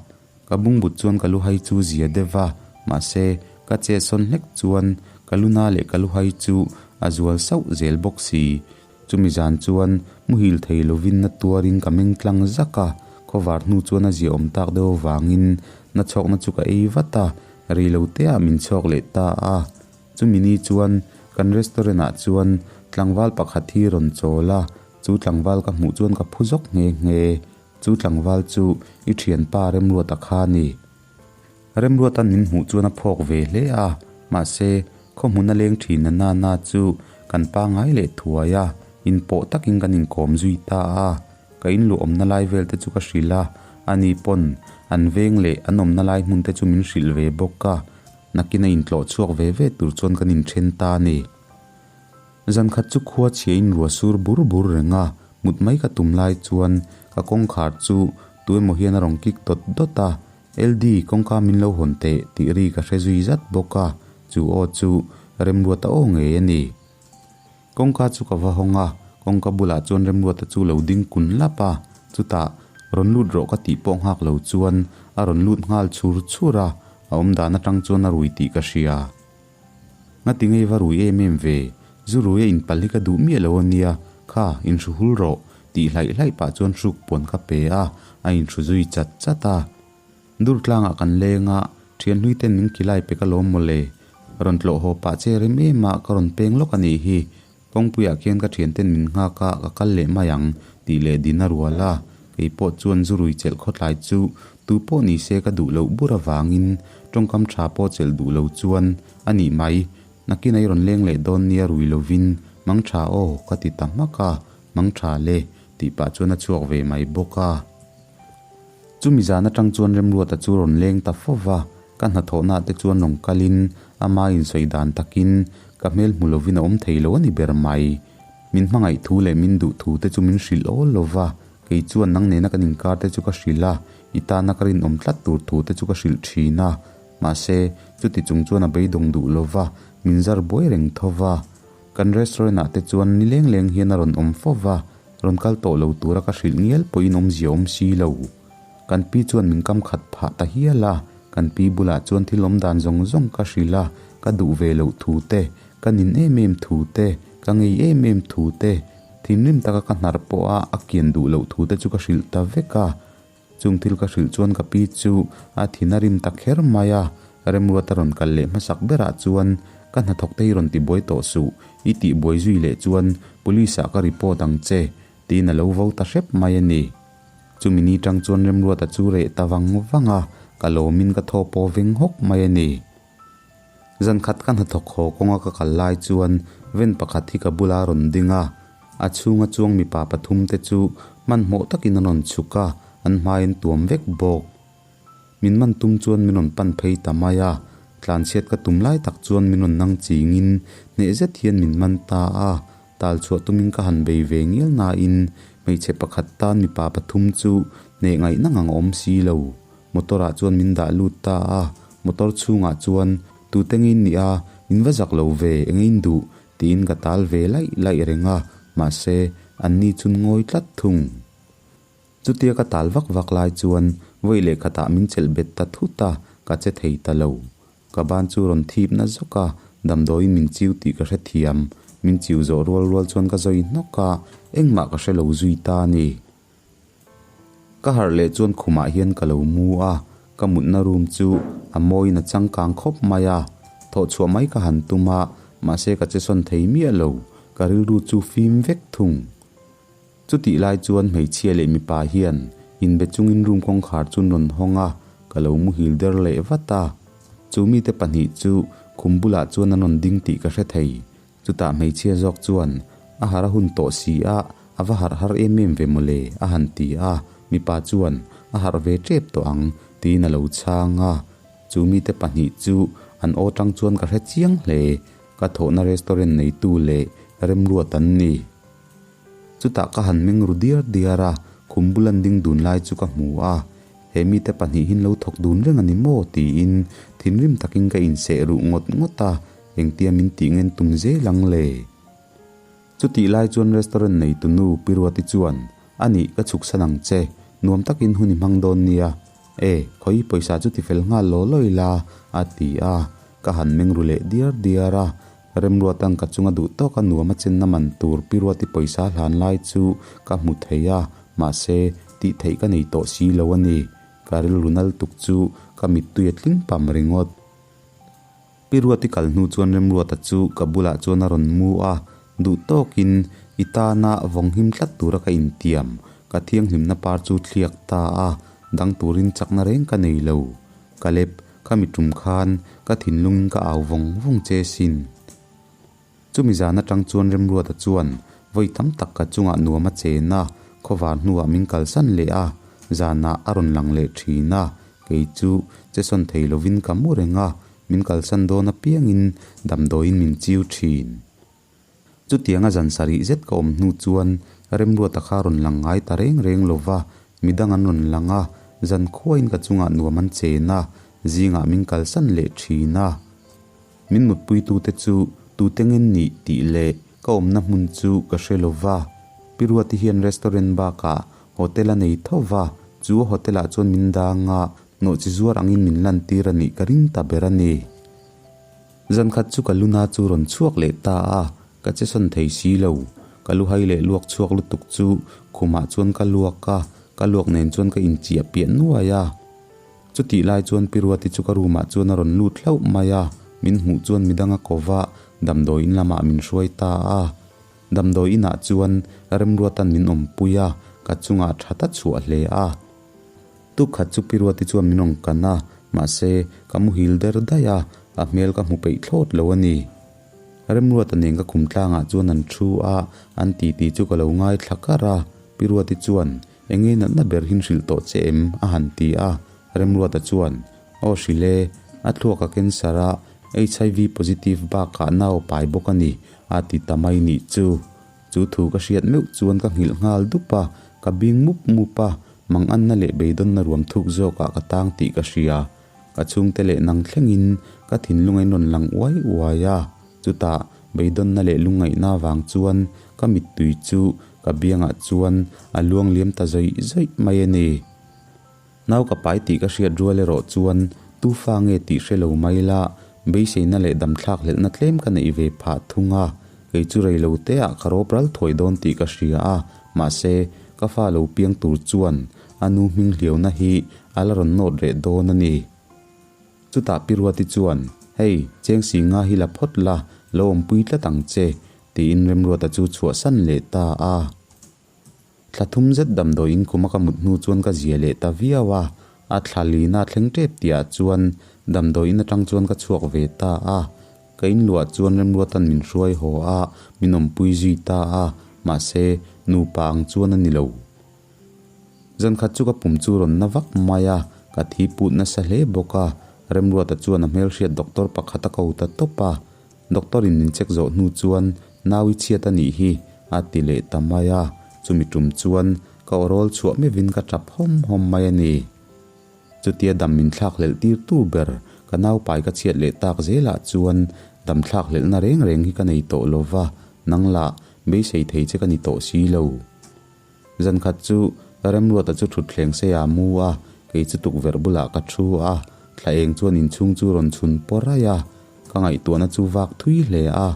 ka bungbut chuan ka luhai chu zia deuh va, mahse, ka che sawn hlek chuan ka luna leh ka luhai chu a zual sauh zel bawk si. Chumi zan chuan muhil thei lovin na tuarin ka meng tlang zak a, khawvar hnu chuan a ziaawm tak deuh avangin na chhawkna chu ka ei vat a, rei lo teah min chhawk leh ta a. Chumi ni chuan kan restaurant ah chuan tlangval pakhat hi rawn chawl a, chu tlangval ka hmuh chuan ka phu zawk nghe nghe. Chu tlangval chu i thianpa Remruata kha a ni. Remruata'n min hmuh chuan a phawk ve hle a, mahse, khaw hmun a leng thin a nana chu kan pangngai leh thuai a, inpawh takin kan inkawm zui ta a. Ka inluh awmna lai vel te chu ka hrilh a, ani pawn an veng leh an awmna lai hmun te chu min hrilh ve bawk a, nakin a intlawh chhuak ve ve tur chuan kan inthen ta a ni. Zan khat chu khua chhia in rua sur bur bur reng a, mut mai ka tum lai chuan ka kawngkhar chu tu emaw hian a rawn kik dawt dawt a, LD, kawngka min lo hawn teh tih ri ka hre zui zat bawk a, chu aw chu Remruata aw ngei a ni. Kawngka chu ka va hawng a, kawngka bulah chuan Remruata chu lo ding kun lap a, chutah rawn lut rawh ka tih pawh nghak lo chuan a rawn lut nghal chhur chhur a, a awmdan atang chuan a rui tih ka hria. Ngati ngei va rui em em ve, zu rui a inpal hi ka duh miah lo a nia, kha, inhru hul rawh, tih hlaih hlaih pah chuan hruk puan ka pe a, a inhru zui chat chat a. Dur tlangah kan leng a, thian hlui ten min khilai pe ka lawm mawle, rawn tlawh haw pah che rem em a, ka rawn peng lawk a nih hi, kawngpuiah khian ka thian ten min nghak a, ka kal leh mai ang, tih leh din a rual a, kei pawh chuan zu rui chelh khawtlai chu tu pawh ni se ka duh loh bur avangin tawngkam tha pawh chelh duh lo chuan a nih mai, nakin a i rawn leng leh dawn nia rui lovin mang tha aw ka ti ta hmak a, mang tha le tih pah chuan a chhuak ve mai bawk a. Chumi zan atang chuan Remruata chu rawn leng ta fo va, ka hnathawhnaah te chuan rawn kalin ama insawi dan takin ka hmel hmu lovin a awm thei lo a ni ber mai. Min hmangaih thu leh min duh thu te chu min hrilh awl lo va, kei chuan nang nena kan inkar te chu ka hrilh a, i tana ka rinawm tlat tur thu te chu ka hrilh thin a. Mahse, chuti chung chuan a beidawng duh lo va, min zar buai reng tho va. Kan restaurant ah te chuan ni leng leng hian a rawn awm fo va, rawn kal tawh lo tura ka hrilh ngial pawhin awmzia awm si lo. Kan pi chuan min kam khat phah ta hial a, kan pi bulah chuan thil awm dan zawng zawng ka hrilh a, ka duh ve loh thu te, ka nin em em thu te, ka ngei em em thu te, thinrim taka ka hnar pawh a a kian duh loh thu te chu ka hrilh ta vek a. Chung thil ka hrilh chuan ka pi chu a thin a rim ta kher mai a, Remruata rawn kal leh hmasak berah chuan ka hnathawk te hi rawn ti buai tawh suh, i tih buai zui leh chuan police ah ka report ang che, tiin a lo vo ta hrep mai a ni. Chumi ni tang chuan Remruata chu reh ta vang vang a, ka lawmin ka thaw pawh veng hawk mai a ni. Zan khat ka hnathawk haw kawnga ka kal lai chuan ven pakhat hi ka bula rawn ding a, a chhunga chuang mipa pathum te chu hmanhmawh takin an rawn chhuk a, an hmai an tuam vek bawk. Min man tum chuan min rawn pan phei ta mai a, tlanchhiat ka tum lai tak chuan min rawn nang chingin hneh zet hian min man ta a, tal chhuah tumin ka han bei ve ngial nain hmeichhe pakhat tan mipa pathum chu hneh ngaihna ngang a awm si lo. Motor ah chuan min dah lut ta a, motor chhungah chuan tute nge in nih a, in va zak lo ve, enge in duh? tiin ka tal ve laih laih reng a, mahse anni chun ngawi tlat thung. Chutia ka tal vak vak lai chuan vawi leh khatah min chelh bet ta thut a, ka che thei ta lo. Ka ban chu rawn thip na zawk a, damdawiin min chiu tih ka hrethiam. Min chiu zawh rual rual chuan ka zawi hnawk a, engmah ka hre lo zui ta a ni. Ka harh leh chuan khumah hian ka lo mu a, ka mutna room chu a mawiin a changkang khawp mai a, thawh chhuah mai ka han tum a, mahse ka che sawn thei miah lo, ka rilru chu fim vek thung. Chutih lai chuan hmeichhia leh mipa hian inbe chungin room kawngkhar chu an rawn hawng a, ka lo muhil der leh vat a. Chu mite pahnih chu khum bulah chuan an rawn ding tih ka hre thei. Chutah hmeichhia zawk chuan, A harh a hun tawh si a, a va harh har em em ve mawle, a han ti a. Mipa chuan, A harh ve tep tawh ang, tiin a lo chhang a. Chu mite pahnih chu an aw tang chuan ka hre chiang hle. Ka thawhna restaurant neitu leh remruat an ni. Chutah ka han meng ru diar diar a, khum bul an ding dun lai chu ka hmu a. He mite pahnihin lo thawk dun reng a ni maw? tiin thinrim takin ka inseh ruh ngawt ngawt a, engtia min tih ngen tum zel ang le? Chutih lai chuan restaurant neitu nu Pi Ruati chuan, A nih, ka chhuksan ang che. Nuam takin hun i hmang dawn nia. E, khawi pawisa chu tifel nghal law law ila, a ti a. Ka han meng ru leh diar diar a. Remruatan ka chunga duh tawka nuam a chenna man tur Pi Ruati pawisa hlan lai chu ka hmu thei a, mahse, tih theih ka nei tawh si lo a ni. Ka rilru nal tuk chu ka mittui a tling pam ringawt. Pi Ruati kal hnu chuan Remruata chu ka bulah chuan a rawn mu a, duh tawkin i tana vawng him tlat tura ka intiam, ka thianghlimna par chu thliak ta a, dang turin chakna reng ka nei lo. Kalep, khami tum khan ka thinlungin ka au vawng vawng che sin. Chumi zan atang chuan Remruata chuan vawi tam tak ka chungah nuam a chen a, khawvar hnuah min kalsan leh a, zanah a rawn lang leh thin a, kei chu che sawn thei lovin ka mu reng a, min kalsan dawn apiangin damdawiin min chiu thin. Chutianga zan sarih zet ka awm hnu chuan Remruata kha rawn lang ngai ta reng reng lova, midang an rawn lang a, zan khuain ka chungah nuam an chen a, zingah min kalsan leh thin a. Min mutpuitute chu tute nge nih tih leh ka awmna hmun chu ka hre lo va. Pi Ruati hian restaurant bakah hotel a nei tho va, chu a hotel ah chuan min dang a, nawhchi zuar angin min lantir a nih ka ring ta ber a ni. Zankhat chu ka luna chu rawn chhuak leh ta a, ka che sawn thei si lo. Ka lu hai leh luak chhuak lutuk chu khumah chuan ka luak a, ka luak nen chuan ka inchiah piah nuai a. Chutih lai chuan Pi Ruati chu ka room ah chuan a rawn lut hlauh mai a, min hmuh chuan midang a ko va, damdawi in lamah min hruai ta a. Damdawi inah chuan Remruata'n min awmpui a, ka chungah tha ta chhuah hle a. Tukkhat chu Pi Ruati chuan min rawn kan a, mahse ka muhil der daih a, a hmel ka hmu peih thlawt lo a ni. Remruata nen ka khum tlangah chuan an thu a, an titi chu ka lo ngaithla kar a, Pi Ruati chuan Enge natna ber hin hrilh tawh che em? a han ti a. Remruata chuan, Aw hrilh e, a thluak a cancer a, HIV positive bakah nau a pai bawk a ni, a ti ta mai nih chu. Chu thu ka hriat meuh chuan ka nghilh nghal dup a, ka bing mup mup a, manganna leh beidawnna ruam thuk zawkah ka tang tih ka hria. Ka chhungte leh nang thlengin ka thinlung a inrawn lang uai uai a, chutah beidawnna leh lungngaihna avang chuan ka mittui chu ka biangah chuan a luang liam ta zawih zawih mai a ni. Nau ka pai tih ka hriat rual erawh chuan tu fa nge tih hre lo mai la, beiseina leh damthlak hlelhna tlem ka neih ve phah thung a, kei chu rei lo te ah ka rawp ral thuai dawn tih ka hria a, mahse ka fa lo piang tur chuan a nu hming hliauna hi a la rawn nawt reh dawn a ni. Chutah Pi Ruati chuan, Hei, cheng si nga hi la phawt la, lo awmpui tlat ang che, tiin Remruata chu chhuahsan leh ta a. Thla thum zet damdawiin khuma ka mut hnu chuan ka zia leh ta viau a, a thla lina thleng tep tihah chuan damdawiin atang chuan ka chhuak ve ta a. Ka inluah chuan Remruata'n min hruai haw a, min awmpui zui ta a, mahse, nupa ang chuan a ni lo. Zankhat chu ka pum chu rawn na vak mai a, ka thi put nasa hle bawk a, Remruata chuan a hmelhriat doctor pakhat a ko ta tawp a, Doctor in min check zawh hnu chuan nau i chhiat a nih hi a ti leh ta mai a, chumi tum chuan ka awrawl chhuah meuhin ka tap hawm hawm mai a ni. Chutia dam min thlak hlelh tir tu ber ka nau pai ka chhiat leh tak zelah chuan dam thlak hlelhna reng reng hi ka nei tawh lo va, nang lah beisei thei che ka ni tawh si lo. Zankhat chu Remruata chu thutthleng seia mu a, kei chu tukverh bulah ka thu a, thla eng chuan inchhung chu rawn chhun pawr raih a, ka ngaihtuahna chu vak thui hle a,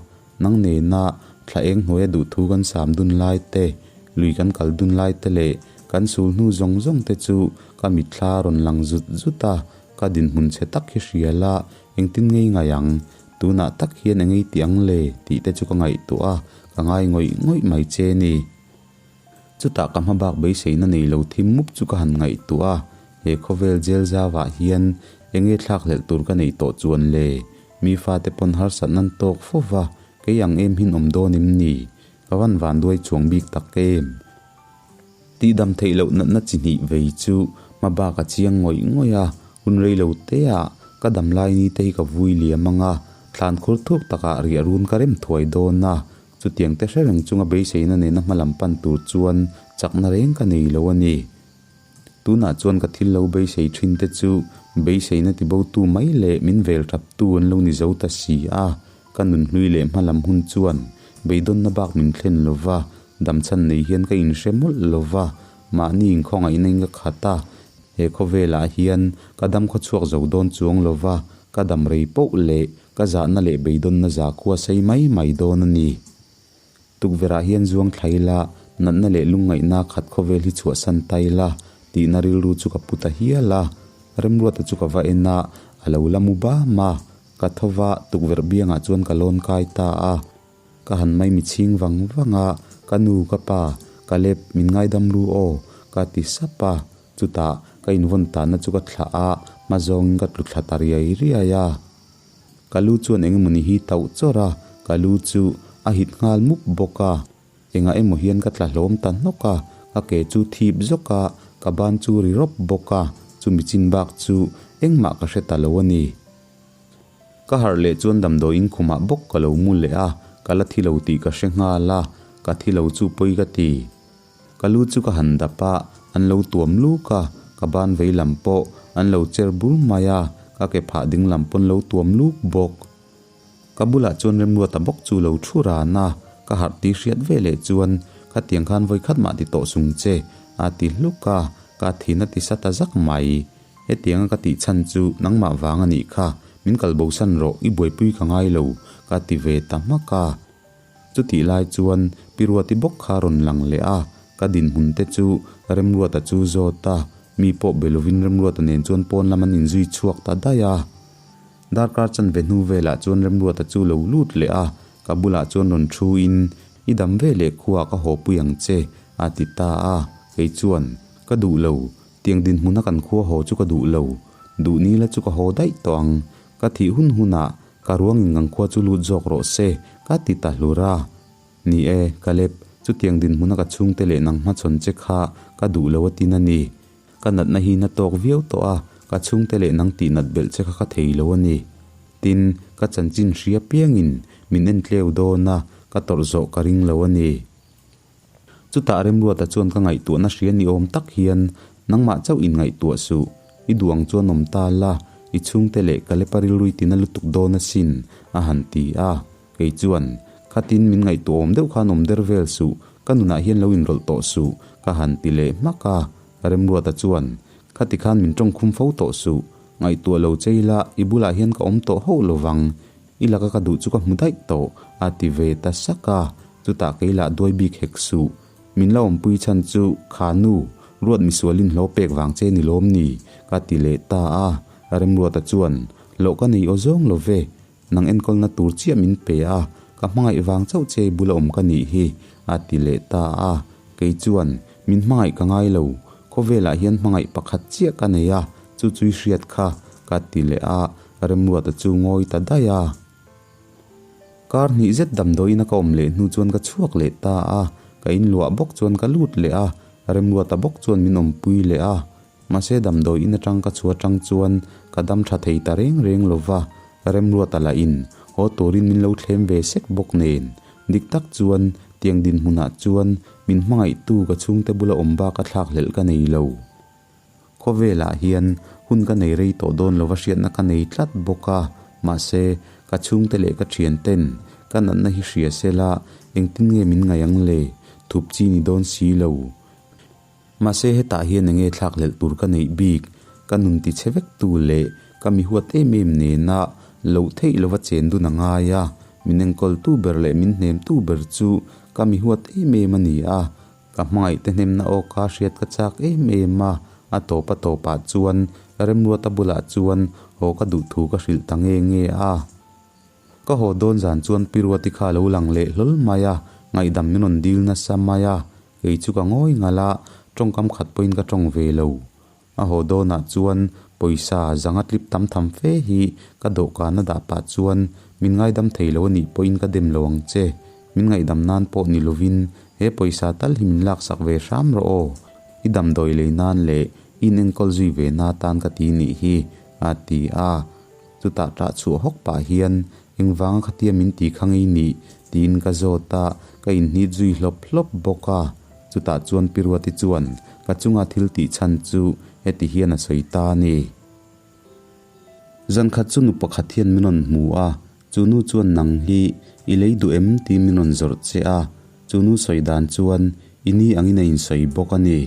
nang nena thla eng hnuaia duhthu kan sam dun lai te, lui kan kal dun lai te leh kan sul hnu zawng zawng te chu ka mitthla a rawn lang zut zut a, ka dinhmun chhe tak hi hria la, engtin ngei ngai ang, tunah tak hian engei ti ang le tih te chu ka ngaihtuah a, ka ngai ngawih ngawih mai che ni. Chutah ka hma bak beiseina nei lo thim mup chu ka han ngaihtuah a, he khawvel jail zauah hian enge thlak hlelh tur ka neih tawh chuan le? Mi fate pawn harsat nan tawk fo va, kei ang em hin awm dawn em ni? Ka van vanduai chuang bik tak em? Tihdam theih loh natna chi hnih vei chu hma bak a chiang ngawih ngawih a, hun rei lo te ah Ka dam lai ni te hi ka vui liam anga, thlan khur thuk takah riah run ka rem thuai dawn a. Chutiang te hre reng chunga beiseina nena hma lam pan tur chuan chakna reng ka nei lo a ni. Tunah chuan ka thil lo beisei thin te chu beiseina tibotu mai leh min vel thaptu an lo ni zo ta si a. Ka nunhlui leh hma lam hun chuan beidawnna bak min thlen lo va, damchhan nei hian ka inhre mawlh lo va, mahni inkhawngaihna in ka khat a. He khawvelah hian ka dam khawchhuak zo dawn chuang lo va, ka dam rei poh leh ka zahna leh beidawnna zakhua sei mai mai dawn a ni. Tukverhah hian zuang thla ila, natna leh lungngaihna khat khawvel hi chhuahsan ta ila tihna rilru chu ka pu ta hial a. Remruata chu ka va en a, a lo la mu bam a. Ka tho va, tukverh biangah chuan ka lawn kai ta a. Ka han mai mi chhing vang vang a, Ka nu, ka pa, Caleb, min ngaidam ru aw, ka ti sap a. Chutah, ka invawn tanna chu ka thlah a, hma zawngin ka tlu thla ta riai riai a. Ka lu chuan eng emawni hi tauh chawrh a, ka lu chu a hit nghal mup bawk a. Engah emaw hian ka tla hlawm ta hnawk a, ka ke chu thip zawk a, ka ban chu ri rawp bawk a, chumi chin bak chu engmah ka hre ta lo a ni. Ka harh leh chuan damdawiin khumah bawk ka lo mu leh a, ka la thi lo tih ka hre nghal a, ka thi lo chu pawi ka ti. Ka lu chu ka han dap a, an lo tuam luk a, ka ban vei lam pawh an lo cher bur mai a, ka ke phah ding lam pawn lo tuam luk bawk. Ka bulah chuan Remruata bawk chu lo thu ran a, ka harh ti hriat ve leh chuan khatiang khan vawi khat mah ti tawh sung che a ti hluk a, ka thin a ti sa ta zak mai. Hetianga ka tih chhan chu nangmah vang a nih kha, min kal bosan rawh, i buaipui ka ngai lo, ka ti ve ta hmak a. Chutih lai chuan Pi Ruati bawk kha rawn lang leh a, ka dinhmun te chu Remruata chu zawt a, mi pawh be lovin Remruata nen chuan pawn lam an inzui chhuak ta daih a. Darkar chanve hnu velah chuan Remruata chu lo lut leh a, ka bulah chuan rawn thu in, I dam ve leh khuaa ka haw pui ang che, a ti ta a. Kei chuan, Ka duh lo, tiang dinhmuna kan khua haw chu ka duh lo, duh ni la chu ka haw daih tawh ang, ka thih hun hunah ka ruang in kan khua chu lut zawk rawh se, ka ti ta hlur a. Ni e, Caleb, chutiang dinhmuna ka chhungte leh nang hmachhawn che kha ka duh lo a tin a ni. Ka natna hi na tawk viau tawh a, ka chhungte leh nang tih nat belh che kha ka thei lo a ni. Tin, ka chanchin hria piangin min en tleu dawn a, ka tawrh zawh ka ring lo a ni. Chutah Remruata chuan ka ngaihtuahna hria ni awm tak hian, Nangmah chauh in ngaihtuah suh, i duh ang chuan awm ta la, i chhungte leh ka lepa rilrui tina lutuk dawn asin, a han ti a. Kei chuan, Khatin min ngaihtuahawm deuh khan awm der vel suh, ka nunah hian lo inrawlh tawh suh, ka han ti leh hmak a. Remruata chuan, Khati khan min tawngkhum fo tawh suh, ngaihtuah lo che ila i bulah hian ka awm tawh hauh lo vang, i laka ka duh chu ka hmu daih tawh, a ti ve ta sak a. Chutah kei lah duai bik hek suh, min la awmpui chhan chu kha nu, ruat misualin hlawh pek vang che ni lawm ni, ka ti leh ta a. Remruata chuan, Hlawh ka nei aw zawng lo ve, Nang enkawlna tur chiah min pe a, ka hmangaih vang chauh che i bula awm ka nih hi, a ti leh ta a. Kei chuan, Min hmangaih ka ngai lo, khawvelah hian hmangaih pakhat chiah ka nei a, chu chu i hriat kha, ka ti leh a, Remruata chu ngawi ta daih a. Kar hnih zet damdawiin a ka awm leh hnu chuan ka chhuak leh ta a, ka inluah bawk chuan ka lut leh a, Remruata bawk chuan min awmpui leh a. Mahse damdawi in atang ka chhuah atang chuan ka dam tha thei ta reng reng lo va, Remruata lah in haw turin min lo thlem ve sek bawk nen. Dik tak chuan tiang dinhmunah chuan min hmangaihtu ka chhungte bula awm bak a thlak hlelh ka nei lo. Khawvelah hian hun ka nei rei tawh dawn lova hriatna ka nei tlat bawk a, mahse ka chhungte leh ka thianten ka natna hi hria sela engtin nge min ngaih ang le? Thup chi ni dawn si lo. Mahse hetah hian enge thlak hlelh tur ka neih bik, ka nun ti chhe vek tu leh ka mi huat em em nena loh theih lova chen dun a ngai a, min enkawl tu ber leh min hnem tu ber chu ka mi huat em em a ni a, ka hmangaih te hnemna aw ka hriat ka chak em em a, a tawp a tawpah chuan Remruata bulah chuan haw ka duh thu ka hrilh ta nge nge a. Ka haw dawn zan chuan Pi Ruati kha a lo lang leh hlawl mai a, ngaihdam min rawn dil nasa mai a, kei chu ka ngawi ngalh a, tawngkam khat pawhin ka tawng ve lo. A haw dawnah chuan pawisa zanga tlip tam tham fe hi ka dawhkan a dah pah chuan min ngaidam thei lo a nih pawhin ka dem lo ang che, min ngaihdam nan pawh ni lovin he pawisa tal hi min laksak ve hram rawh aw, i damdawi lei nan leh i inenkawl zui ve na atan ka ti nih hi, a ti a. Chutah ṭah chhuah hawk pah hian, Engvanga khatia min ti kha ngei nih? tiin ka zawt a, ka inhnit zui hlawp hlawp bawk a. Chutah chuan Pi Ruati chuan ka chunga thil tih chhan chu heti hian a sawi ta a ni. Zan khat chu nu pakhat hian min rawn hmu a, chu nu chuan nang hi i lei duh em tiin min rawn zawrh che a, chu nu sawi dan chuan i ni angin a insawi bawk a ni.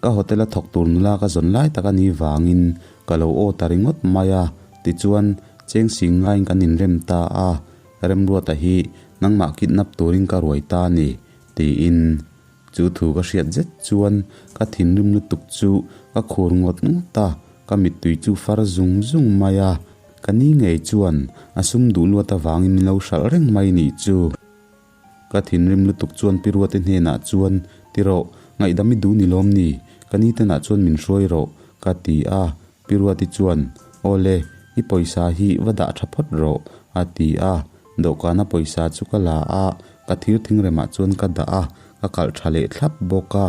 Ka hotel a thawk tur nula ka zawn lai tak a nih vangin ka lo aw ta ringawt mai a, tichuan cheng sing ngaiin kan inrem ta a, Remruata hi nangmah kidnap turin ka ruai ta a ni, tiin chu thu ka hriat zet chuan ka thinrim lutuk chu ka khur ngawt ngawt a, ka mittui chu far zung zung mai a, ka ni ngei chuan a sum duh luat avangin min lo hralh reng mai nih chu. Ka thinrim lutuk chuan Pi Ruate hnenah chuan, Ti rawh, ngaihdam i duh ni lawm ni? Ka ni tenah chuan min hruai rawh, ka ti a. Pi Ruati chuan, Aw le, i pawisa hi va dah tha phawt rawh, a ti a. Dawhkana pawisa chu ka la a, ka thir thingremah chuan ka dah a, ka kalh tha leh thlap bawk a.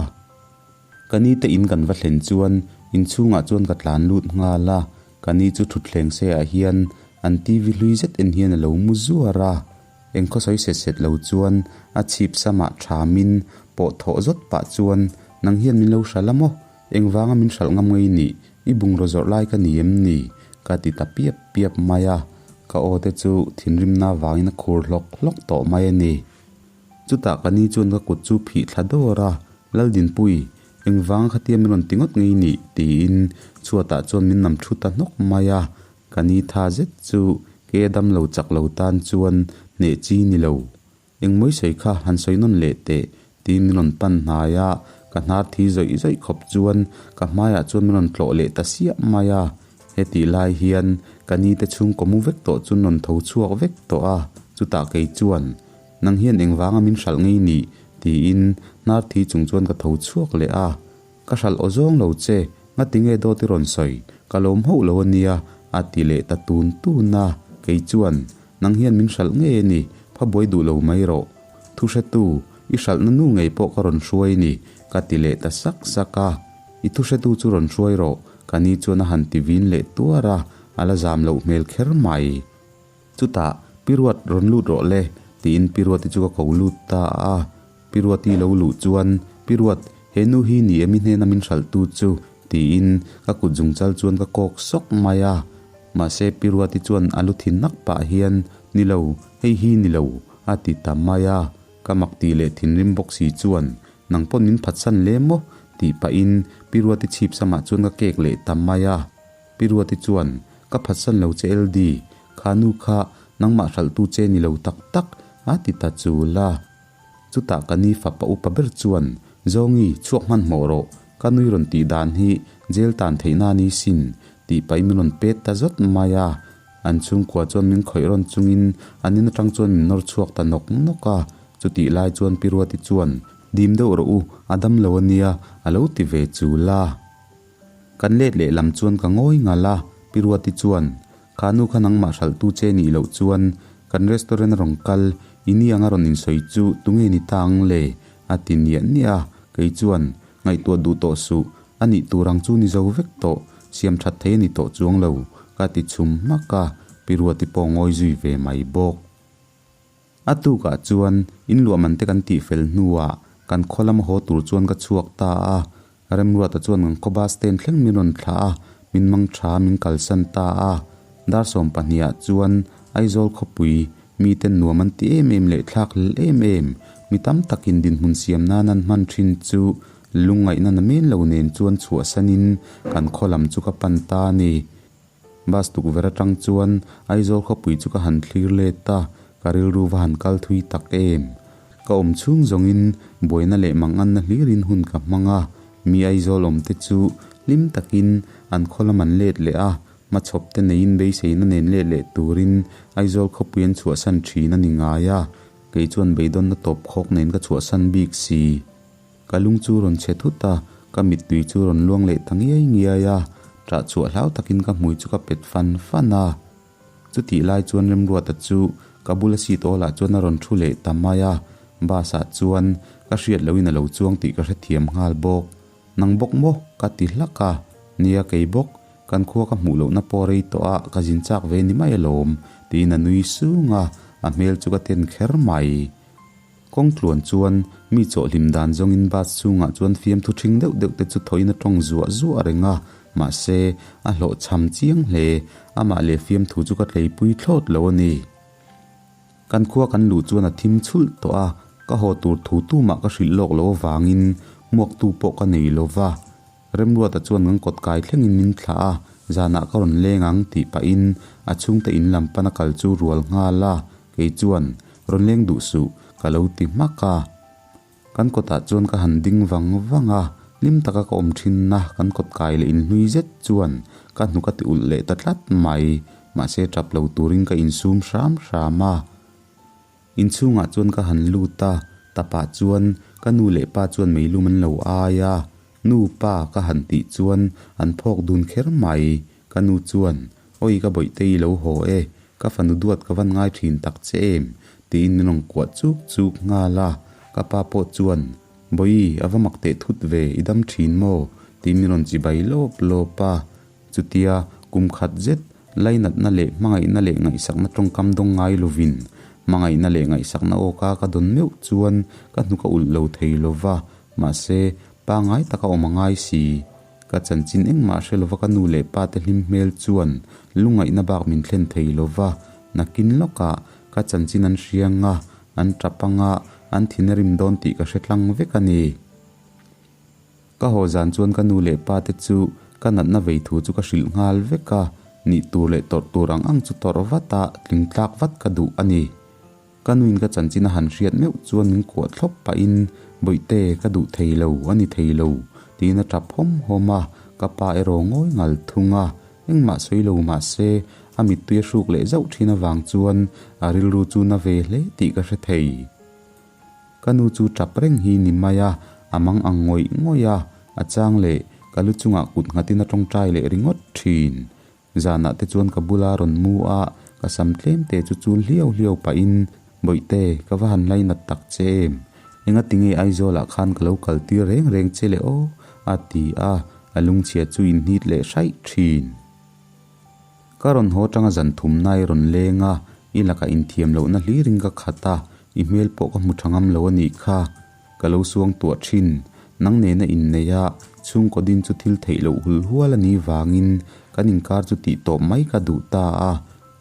Ka ni te in kan va thlen chuan inchhungah chuan ka tlan lut nghal a, ka ni chu thutthleng se ah hian an TV hlui zet en hian a lo mu zuar a. Eng khaw sawi set set lo chuan a chhip samah thamin pawh thawh zawt pah chuan, Nang hian min lo hralh a maw? Engvanga min hralh ngam ngei nih? I bungraw zawrh lai ka ni em ni? Ka ti ta piap piap mai a, ka aw te chu thinrimna vangin a khur hlawk hlawk tawh mai a ni. Chutah ka ni chuan ka kut chu phih thla dawr a, Laldinpui, engvanga khatia min rawn ti ngawt ngei nih? tiin chhuatah chuan min nam thu ta hnawk mai a, Ka ni tha zet chu ke dam lo chak lo tan chuan hneh chi ni lo. Engmawi sawi kha han sawi nawn leh teh tiin min rawn pan hnai a, ka hnar thi zawih zawih khawp chuan ka hmaiah chuan min rawn tlawh leh ta siah mai a. Hetih lai hian ka ni te chhungkaw mu vek tawh chu rawn tho chhuak vek tawh a, chutah kei chuan, Nang hian engvanga min hralh ngei nih? tiin hnar thi chung chuan ka tho chhuak leh a. Ka hralh aw zawng lo che, ngatinge dawt i rawn sawi, ka lawm hauh lo a nia, a ti leh ta tun tun a, kei chuan, Nang hian min hralh ngei a ni, pha buai duh lo mai rawh. Thu hretu, i hralhna nu ngei pawh ka rawn hruai a ni, ka ti leh ta sak sak a. I thu hretu chu rawn hruai rawh, ka ni chuan a han ti vin leh tuar a, a la zam loh hmel kher mai. Chutah, Pi Ruat rawn lut rawh le, tiin Pi Ruati chu ka ko lut ta a. Pi Ruati lo luh chuan, Pi Ruat, he nu hi ni emi hnena min hralhtu chu, tiin ka kut zungchal chuan ka kawk sawk mai a. Mahse, Pi Ruati chuan a lu thin nak pah hian, Ni lo, hei hi ni lo, a ti ta mai a. Ka mak tih leh thinrim bawk si chuan, Nang pawn min phatsan le maw? tih pahin Pi Ruati chhip samah chuan ka kek leh ta mai a. Pi Ruati chuan, Ka phatsan lo che LD, kha nu kha nangmah hralhtu che ni lo tak tak, a ti ta chul a. Chutah ka ni fapa upa ber chuan, Zawngi, chhuak hmanhmawh rawh, ka nui rawn tih dan hi jail tan theihna a ni sin, tih pahin min rawn pet ta zawt mai a. An chhungkua chuan min khawih rawn chungin an in atang chuan min nawr chhuak ta nawk nawk a. Chutih lai chuan Pi Ruati chuan, Dim deuh rawh u, a dam lo a nia, a lo ti ve chul a. Kan let leh lam chuan ka ngawi ngal a, Pi Ruati chuan, Kha nu kha nangmah hralhtu che nih loh chuan kan restaurant a rawn kal, i ni anga rawn insawi chu tunge ni ta ang le? a ti niah niah a, kei chuan, Ngaihtuah duh tawh suh, a nih tur ang chu ni zo vek tawh, siam that thei a ni tawh chuang lo, ka ti chhum hmak a, Pi Ruati pawh ngawi zui ve mai bawk. A tukah chuan in luahman te kan tih fel hnuah kan khaw lama haw tur chuan ka chhuak ta a, Remruata chuan kan khaw bus stand thleng min rawn thlah a, min mang tha min kalsan ta a. Dar 12 ah chuan Aizawl khawpui miten nuam an ti em em leh thlak hlel em em, mi tam takin dinhmun siam nan an hman thin chu lungngaihna na men lo nen chuan chhuahsanin kan khaw lam chu ka pan ta a ni. Bus tukverh atang chuan Aizawl khawpui chu ka han thlir let a, ka rilru va han kal thui tak em. Ka awm chhung zawngin buaina leh manganna hlirin hun ka hmang a, mi Aizawl awmte chu hlim takin an khaw lam an let leh a, hmachhawp te neiin beiseina nen let leh turin Aizawl khawpui an chhuahsan thin a ni ngai a, kei chuan beidawnna tawp khawk nen ka chhuahsan bik si. Ka lung chu rawn chhe thut a, ka mittui chu rawn luang leh ta ngiai ngiai a, ṭah chhuah hlau takin ka hmui chu ka pet fan fan a. Chutih lai chuan Remruata chu ka bula seat awlah chuan a rawn ṭhu leh ta mai a, bus ah chuan ka hriat lohin a lo chuang tih ka hrethiam nghal bawk. Nang bawk maw? ka ti hlak a. Nia kei bawk. Kan khua ka hmuh lohna pawh rei tawh a, ka zin chak ve ni mai alawm, tiin a nui sung a, a hmel chu ka ten kher mai. Kawng tluan chuan mi chawhhlim dan zawngin bus chhungah chuan fiamthu ṭhing deuh deuh te chu thawhin a ṭawng zuah zuah reng a, mahse, a hlawhchham chiang hle. Amah leh fiamthu chu ka tleipui thlawt lo a ni. Kan khua kan luh chuan a thim chhulh tawh a, ka haw tur thu tumah ka hrilh lawk loh avangin hmuaktu pawh ka nei lo va. Remruata chuan kan kawt kai thlengin min thlah a, zanah ka rawn leng ang tih pahin a chhungte in lam pana kal chu rual nghal a, kei chuan rawn leng duh suh ka lo ti hmak a. Kan kawtah chuan ka han ding vang vang a, hlim taka ka awm thinna kan kawt kai leh inhlui zet chuan ka hnuk a ti ulh leh ta tlat mai, mahse tap lo turin ka insum hram hram a. Inchhungah chuan ka han lut a, tapah chuan ka nu leh pa chuan meilum an lo ai a, Nu pa ka han tih chuan an phawk dun kher mai, ka nu chuan Awi ka bawihte i lo haw e, ka fanu duat ka van ngai thin tak che em? tiin min rawn kuah chuk chuk nghal a, ka pa pawh chuan Bawi a va mak teh thut ve, i dam thin maw? tiin min rawn chibai lawp lawp a, chutia kum khat zet lainatna leh hmangaihna leh ngaihsakna tawngkam dawng ngai lovin hmangaihna leh ngaihsakna awka ka dawn meuh chuan ka hnuk a ulh lo thei lova, mahse pangai taka awm a ngai si. Ka chanchin engmah hre lova ka nu leh pa te hlim hmel chuan lungaihna bak min thlen thei lova, nakin lawkah ka chanchin an hria anga, an tap anga, an thin a rim dawn tih ka hre tlang vek a ni. Ka haw zan chuan ka nu leh pa te chu ka natna vei thu chu ka hrilh nghal vek a, nih tur leh tawrh tur ang ang chu tawrh vat a, tling tlak vat ka duh a ni. Ka nuin ka chanchin a han hriat meuh chuan min kuah thlawp pahin, Bawihte, ka duh thei lo, a ni thei lo, tiin a tap hawm hawm a, ka pa erawh ngawi ngal thung a, engmah sawi lo mah se, a mittui a hruk leh zauh thin avang chuan a rilru chu na ve hle tih ka hre thei. Ka nu chu tap reng hi ni mai a, a mang ang ngawih ngawih a, a chang leh ka lu chungah kut nghatin a tawngtai leh ringawt thin. Zanah te chuan ka bula rawn mu a, ka sam tlem te chu chul hliau hliau pahin, Bawihte, ka va han lainat tak che em? Engati nge Aizawlah khan ka lo kal tir reng reng che le aw? a ti a, a lungchhia chu inhnit leh hraih thin. Ka rawn haw tanga zan thumna i rawn leng a, i lakah inthiam lohna hlirin ka khat a, i hmel pawh ka hmu tha ngam lo a nih kha. Ka lo suang tuah thin. Nang nena inneih a, chhungkaw din chu thil theih loh hul hual a nih vangin kan inkar chu tih tawp mai ka duh ta a.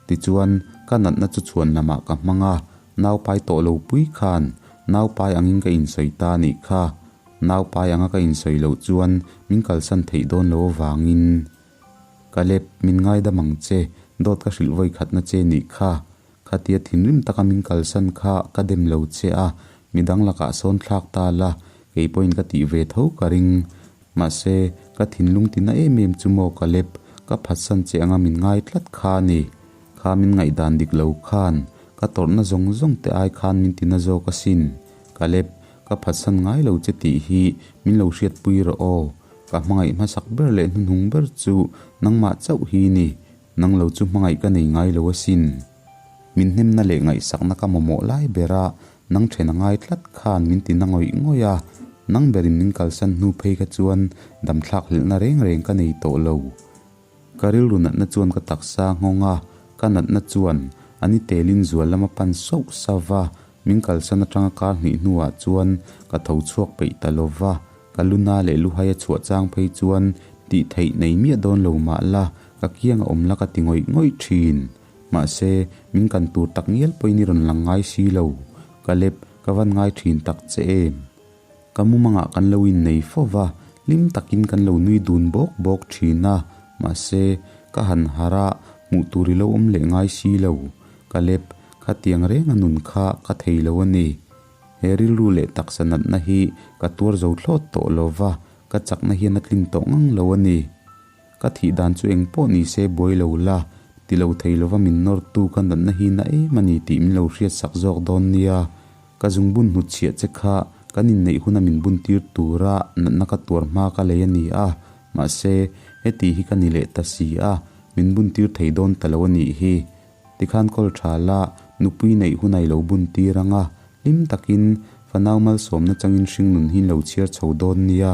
Tichuan, ka natna chu chhuan lamah ka hmang a, naupai tawh lo pui khan naupai angin ka insawi ta a nih kha. Naupai anga ka insawi loh chuan min kalsan theih dawn lo avangin. Caleb, min ngaidam ang che, dawt ka hrilh vawi khatna che nih kha. Khatia thinrim taka min kalsan kha ka dem lo che a, midang lakah sawn thlak ta la, kei pawhin ka tih ve tho ka ring. Mahse, ka thinlung tina em em chu maw Caleb, ka phatsan che anga min ngai tlat kha a ni. Kha min ngaihdan dik lo khan, ka tawrhna zawng zawng te ai khan min tina zawk asin. Caleb, ka phatsan ngai lo che tih hi min lo hriatpui rawh aw. Ka hmangaih hmasak ber leh hnuhnung ber chu nangmah chauh hi ni. Nang lo chu hmangaih ka nei ngai lo asin. Min hnemna leh ngaihsakna ka mamawh lai ber a, nang then a ngai tlat khan min ti na ngawih ngawih a, nang berin min kalsan hnu phei kha chuan damthlak hlelhna reng reng ka nei tawh lo. Ka rilru natna chuan ka taksa nghawng a, ka natna chuan a ni telin zual lama pan sauh sauh va, min kalsan atanga kar hnih hnuah chuan ka tho chhuak peih ta lo va, Ka luna leh luhai a chhuah chang phei chuan tih theih nei miah dawn lo mah la, ka kiang a awm la ka ti ngawih ngawih thin. Mahse, min kan tur tak ngial pawhin i rawn lang ngai si lo. Caleb, ka van ngai thin tak che em? Ka mumangah kan lo innei fo va, hlim takin kan lo nui dun bawk bawk thin a, mahse, ka han harh a, hmuh tur i lo awm leh ngai si lo. Caleb, khatiang reng a nun kha ka thei lo a ni. He rilru leh taksa natna hi ka tuar zo thlawt tawh lo va, ka chakna hian a tlin tawh ngang lo a ni. Ka thih dan chu eng pawh ni se buai lo la, ti lo thei lova min nawrtu ka natna hi na em a ni tih min lo hriatsak zawk dawn nia. Ka zungbun hnutchhiah che kha kan inneih huna min buntir tura natna ka tuar hma ka lei a ni a, mahse, heti hi ka ni leh ta si a, min buntir thei dawn ta lo a nih hi. Tikhan kawl tha la, nupui neih hun a i lo bun tir ang a, hlim takin fanau malsawmna changin hringnun hi in lo chhiar chho dawn nia.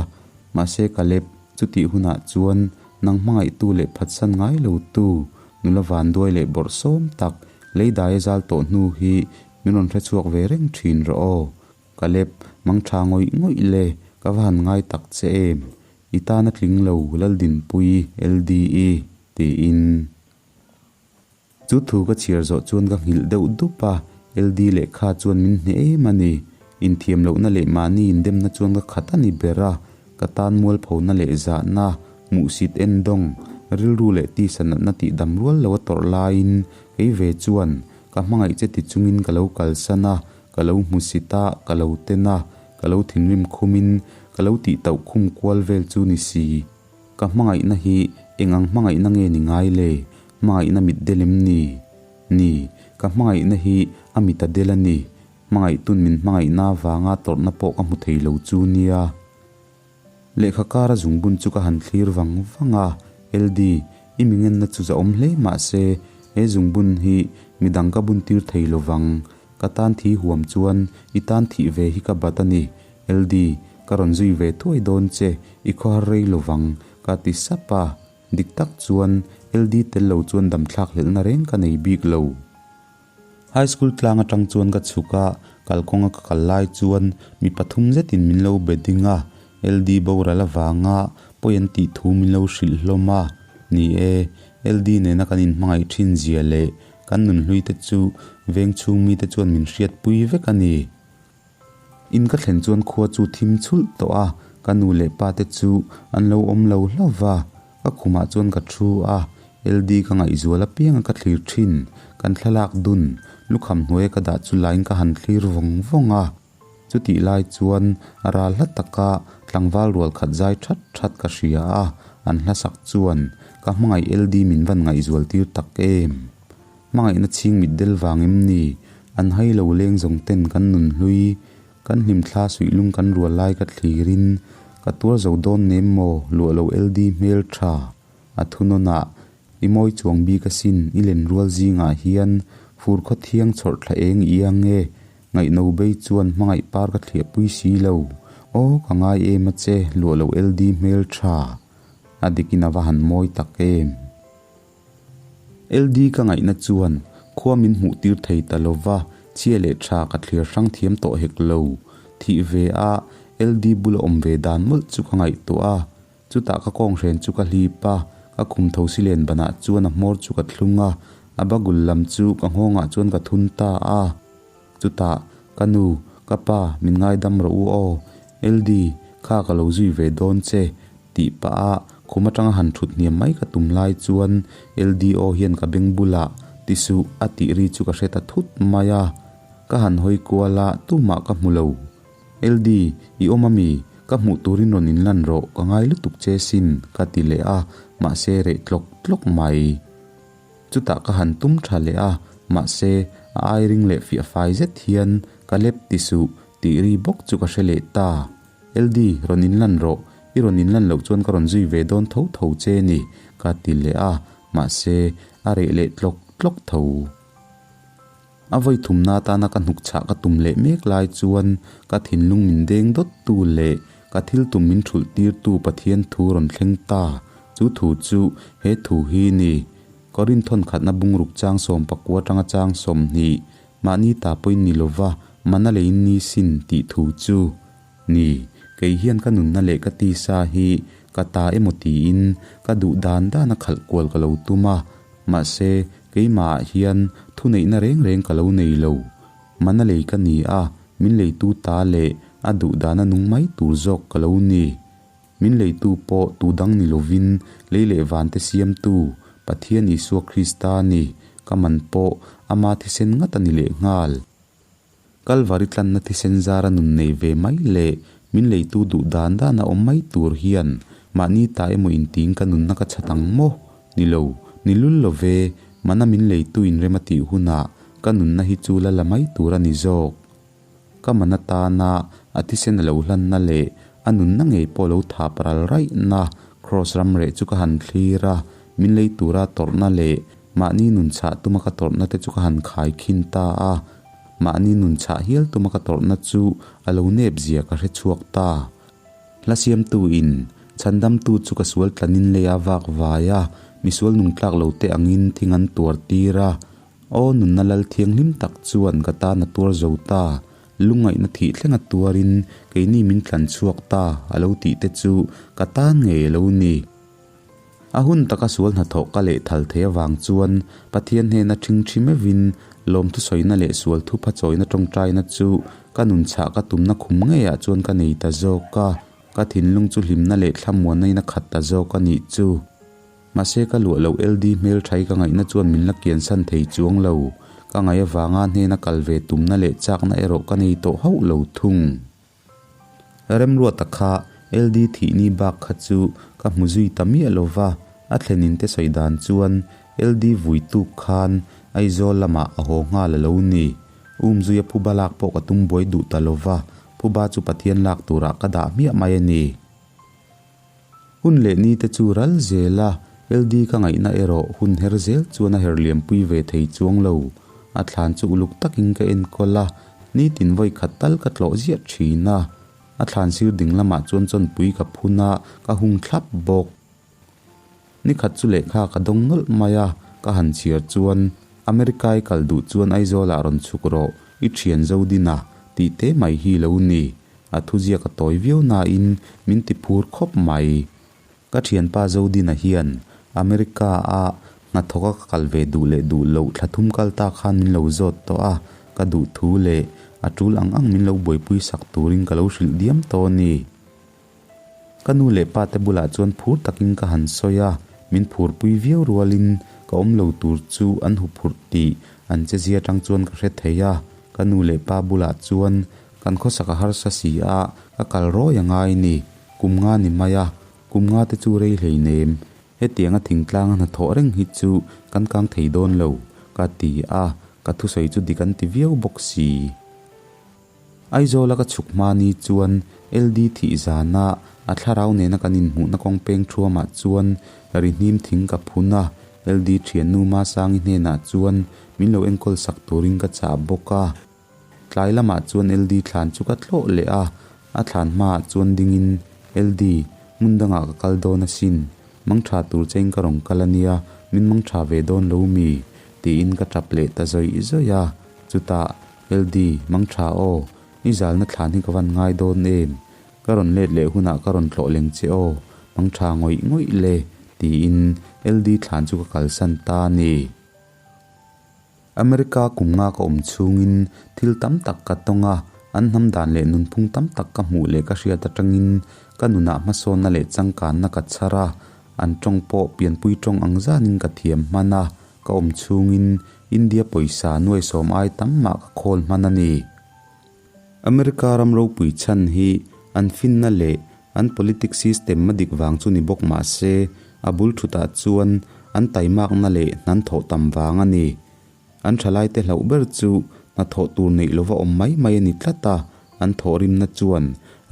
Mahse Caleb, chutih hunah chuan Nang hmangaihtu leh phatsan ngai lotu nula vanduai leh bawrhsawm tak lei dai a zal tawh hnu hi min rawn hrechhuak ve reng thin rawh aw. Caleb, mang tha ngawih ngawih le, ka va han ngai tak che em? I tana tling lo Laldinpuii, LDE, tiin. Chu thu ka chhiar zawh chuan ka nghilh deuh dup a, LD lehkha chuan min hneh em a ni. Inthiam lohna leh mahni indemna chuan ka khat a ni ber a, ka tan mualphona leh zahna, hmuhsit endawng, rilru leh tisa natna tih dam rual lo a tawrh laiin kei ve chuan ka hmangaih che ti chungin ka lo kalsan a, ka lo hmusit a, ka lo ten a, ka lo thinrim khumin ka lo tihtauh khum kual vel chu ni si. Ka hmangaihna hi eng ang hmangaihna nge ni ngai le? Hmangaihna mit del em ni? Ni, ka hmangaihna hi a mit a del a ni. Hmangaihtun min hmangaihna avanga tawrhna pawh ka hmu thei lo chu nia. Lehkha kara zungbun chu ka han thlir vang vang a, LD, i mi ngenna chu zahawm hle mah se, he zungbun hi midang ka buntir thei lo vang. Ka tan thi huam chuan i tan thih ve hi ka bat a ni. LD, ka rawn zui ve thuai dawn che, i khawhar rei lo vang, ka ti sap a. Dik tak chuan LD tel lo chuan damthlak hlelhna reng ka nei bik lo. High school tlang atang chuan ka chhuk a, kalkawnga ka kal lai chuan mi pathum zetin min lo be ding a, LD boral avanga pawi an tih thu min lo hrilh hlawm a. Ni e, LD nena kan inhmangaih thin zia leh kan nunhlui te chu veng chhung mite chuan min hriatpui vek a ni. In ka thlen chuan khua chu thim chhulh tawh a, ka nu leh pa te chu an lo awm lo hlauh va, ka khumah chuan ka thu a, LD ka ngaihzual apiang a ka thlir thin, kan thlalak dun, lukham hnuaia ka dah chu lain ka han thlir vawng vawng a, chutih lai chuan a ral hla taka tlangval rual khat zai that that ka hria a, an hlasak chuan ka hmangaih LD min van ngaihzual tir tak em? Hmangaihna chhing mit del vang em ni? An hai lo leng zawng ten kan nun hlui, kan hlim thla suih lung kan rual lai ka thlirin, ka tuar zo dawn nem maw luah lo LD hmel tha a thunawn ah i mawi chuang bik asin i len rual zingah hian fur khaw thiang chhawrh thla eng i ang e, ngaihno bei chuan hmangaih par ka thliah pui si lo, aw ka ngai em a che luah lo LD hmel tha a dikin a va han mawi tak em. LD ka ngaihna chuan khua min hmuh tir thei ta lo va, chhia leh tha ka thlir hrang thiam tawh hek lo. Thih ve a, LD bula awm ve dan mawlh chu ka ngaihtuah a. Chutah ka kawnghren chu ka hlip a, ka khum tho si len banah chuan a hmawr chu ka thlung a, a bagul lam chu ka nghawngah chuan ka thun ta a. Chutah, Ka nu, ka pa, min ngaidam rawh u aw. LD, kha ka lo zui ve dawn che, tih pah a khum atanga han thut hniam mai ka tum lai chuan LDO hian ka beng bulah ti suh a tih ri chu ka hre ta thut mai a. Ka han hawi kual a, tumah ka hmu lo. LD, i awm ami? Ka hmuh turin rawn inlan rawh, ka ngai lutuk che sin, ka ti leh a, mahse reh tlawk tlawk mai. Chutah ka han tum tha leh a, mahse a ai ring leh fiah fai zet hian ka lep ti suh tih ri bawk chu ka hre leh ta. LD, rawn inlan rawh, i rawn inlan loh chuan ka rawn zui ve dawn tho tho che ni, ka ti leh a, mahse a reh leh tlawk tlawk tho. A vawi thumna atana ka hnuk chhah ka tum leh mek lai chuan ka thinlung min deng dawt tu leh ka thil tum min thulh tir tu Pathian thu rawn thleng ta. Chu thu chu he thu hi ni. Korin thawn khatna bungruk chang sawm pakua tanga chang 20, mahni ta pawhin ni lova mana leiin ni sin tih thu chu ni. Kei hian ka nunna leh ka tisa hi ka ta emaw tiin ka duh dan dana khalh kual ka lo tum a, Mahse, keimahah hian thuneihna reng reng ka lo nei lo. Mana lei ka ni a, min leitu ta leh a duh dana nung mai tur zawk ka lo ni. Min leitu pawh tu dang ni lovin lei leh vante siamtu Pathian Isua Krista a ni. Ka man pawh ama thisen ngat a ni lehnghal. Kalvari tlanna thisen zara nun nei ve mai leh min leitu duh dan dana awm mai tur hian mahni ta emaw intiin ka nunna ka chhat ang maw? Ni lo, ni lul lo ve, mana min leitu inrem a tih hunah ka nunna hi chu la la mai tur a ni zawk. Ka mana tana a thisen a lo hlanna leh a nunna ngei pawh lo thap ral raihna Kraws ram reh chu ka han thlir a, min lei tura tawrhna leh Mahni nun chhah tuma ka tawrhna te chu ka han khai khin ta a, mahni nun chhah hial tuma ka tawrhna chu a lo nep zia ka hre chhuak ta. Hla siamtu in, Chhandamtu chu ka sual tlanin lei a vak vai a, misual nung tlak lo te angin thing an tuar tir a. Aw nunna lal thianghlim tak chuan ka tan a tuar zo ta, lungngaihna thih thleng a tuarin keini min tlan chhuak ta a lo tih te chu ka tan ngei a lo ni. A hun taka sual hnathawh ka leh thal thei avang chuan Pathian hnena ṭhingṭhi meuhin lawmthu sawina leh sual thupha chawina ṭawngṭaina chu ka nun chhah ka tumna khum ngeiah chuan ka nei ta zawk a, ka thinlung chu hlimna leh thlamuanna in a khat ta zawk a nih chu. Mahse ka luah loh LD hmelṭhai ka ngaihna chuan min la kiansan thei chuang lo, ka ngaih avanga hnena kal ve tumna leh chakna erawh ka nei tawh hauh lo thung. Remruata kha LD thihni bak kha chu ka hmu zui ta miah lo va, a thlenin te sawi dan chuan LD vui tuk khan Aizawl lamah a haw nghal a lo ni. Umzuia phuba lak pawh ka tum buai duh ta lo va, phuba chu Pathian lak turah ka dah hmiah mai a ni. Hun leh ni te chu ral zel a, LD ka ngaihna erawh hun her zel chuan a her liampui ve thei chuang lo. A thlan chu uluk takin ka enkawl a, nitin vawi khat tal ka tlawh ziah thin a. A thlan sir ding lamah chuan chawnpui ka phun a, ka hung thlap bawk. Ni khat chu lehkha ka dawng nawlh mai a, ka han chhiar chuan, America i kal duh chuan Aizawl ah rawn chhuk rawh, i thian zo din a, tih te mai hi lo ni. A thuziak a tawi viau nain min ti phur khawp mai. Ka thianpa Zodina hian America a hnathawk a ka kal ve duh leh duh loh thla thum kal ta khan min lo zawt tawh a, ka duh thu leh a tul ang ang min lo buaipui sak turin ka lo hrilh diam tawh a ni. Ka nu leh pa te bulah chuan phur takin ka han sawi a, min phurpui viau rualin ka awm lo tur chu an huphurh tih an che zia tang chuan ka hre thei a, ka nu leh pa bulah chuan kan khawsak a harsa si a, ka kal rawi a ngai ni, kum nga ni mai a, kum nga te chu rei hlei nem, hetianga thingtlanga hnathawh reng hi chu kan kang thei dawn lo, ka ti a, ka thusawi chu dik an ti viau bawk si. Aizawla ka chhuk hma ni chuan LD thih zana a thlarau nena kan inhmuhna kawng peng thuamah chuan rihnim thing ka phun a, LD thiannu Masangi hnenah chuan min lo enkawl sak turin ka chah bawk a. Tlai lamah chuan LD thlan chu ka tlawh leh a, a thlan hmaah chuan dingin, LD, hmun dangah ka kal dawn asin, mangtha tur chein ka rawn kal ania, min mangtha ve dawn lo mi? tiin ka tap leh ta zawih zawih a, chutah, LD, mang tha aw, i zalna thlan hi ka van ngai dawn em? Ka rawn let leh hunah ka rawn tlawh leng che aw, mang tha ngawih ngawih le, tiin LD thlan chu ka kalsan ta a ni. America kum nga ka awm chhungin thil tam tak ka tawng a, an hnam dan leh nunphung tam tak ka hmuh leh ka hriat atangin ka nunah hmasawnna leh changkanna ka chhar a, an tawng pawh pianpui tawng ang zanin ka thiam hman a, ka awm chhungin India pawisa nuaisawm ai tam mah ka khawl hman a ni. America ram ropui chhan hi an finna leh an politic system a dik vang chu ni bawk mah se, a bul thutah chuan an taimakna leh hnan thawh tam vang a ni. An thalaite hlauh ber chu hnathawh tur neih lova awm mai mai a ni tlat a, an thawhrimna chuan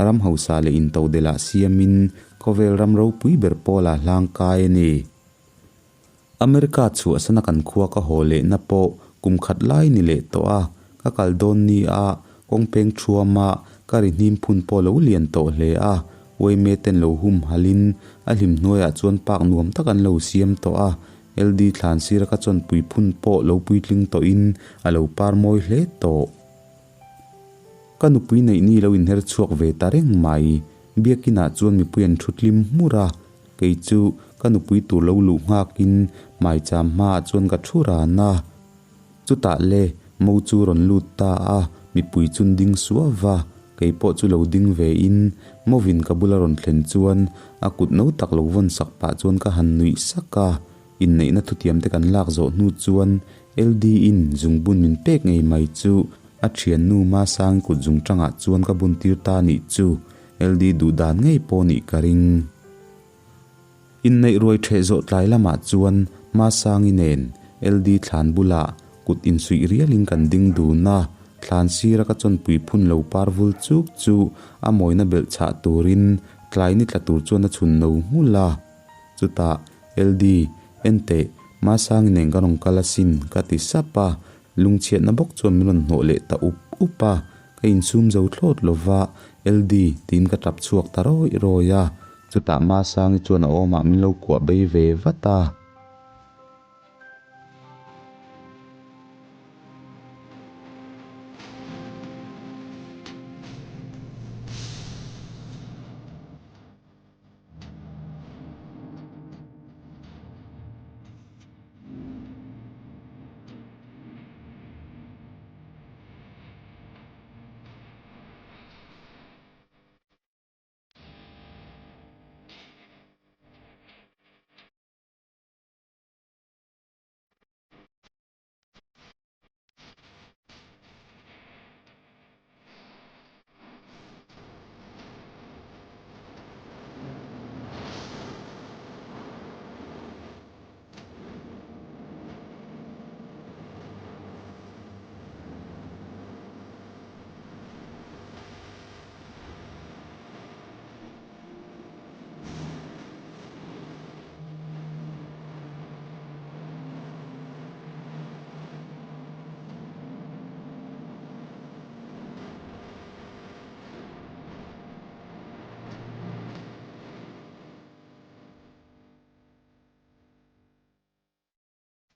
ram hausa leh intodelh ah siamin khawvel ram ropui ber pawlah hlangkai a ni. America chhuahsana kan khua ka haw lehna pawh kum khat lai ni leh tawh a, ka kal dawn ni a, kawng peng thuama ka ri hnim phun pawh lo lian tawh hle a, uaime ten lo hum halin a hlim hnuaiah chuan park nuam tak an lo siam tawh a, LD thlan sira ka chawnpui phun pawh lo puitling tawhin a lo par mawi hle tawh. Ka nupui neih ni lo inher chhuak ve ta reng mai, biakinah chuan mipui an thu tlim hmur a, Kei chu ka nupui tur lo luh nghakin hmaicham hmaah chuan ka thu ran a. Chutah le Mo chu rawn lut ta a, mipui chun ding suah va, kei pawh chu lo ding ve in Movin ka bula rawn thlen chuan a kut no tak lo vawn sak pah chuan ka han nuih sak a. Inneihna thutiam te kan lak zawh hnu chuan LD in zungbun min pek ngei mai chu a thiannu Masangi kut zungtangah chuan ka bun tir ta nih chu. LD duh dan ngei pawh nih ka ring. Inneih ruai ṭheh zawh tlai lamah chuan Masangi nen LD thlan bulah kut insuih rialin kan ding dun a, thlan sira ka chawnpui phun lo par vul chuk chu a mawina belh chhah turin tlai ni tla tur chuan a chhun no nghulh a. Chutah, LD, enteh, Masangi nen ka rawn kal asin ka ti sap a, lungchhiatna bawk chuan min rawn hnawh leh ta up up a. Ka insum zo thlawt lo va, LD, tiin ka tap chhuak ta rawih rawih a. Chutah Masangi chuan a awmah min lo kuah bei ve vat a.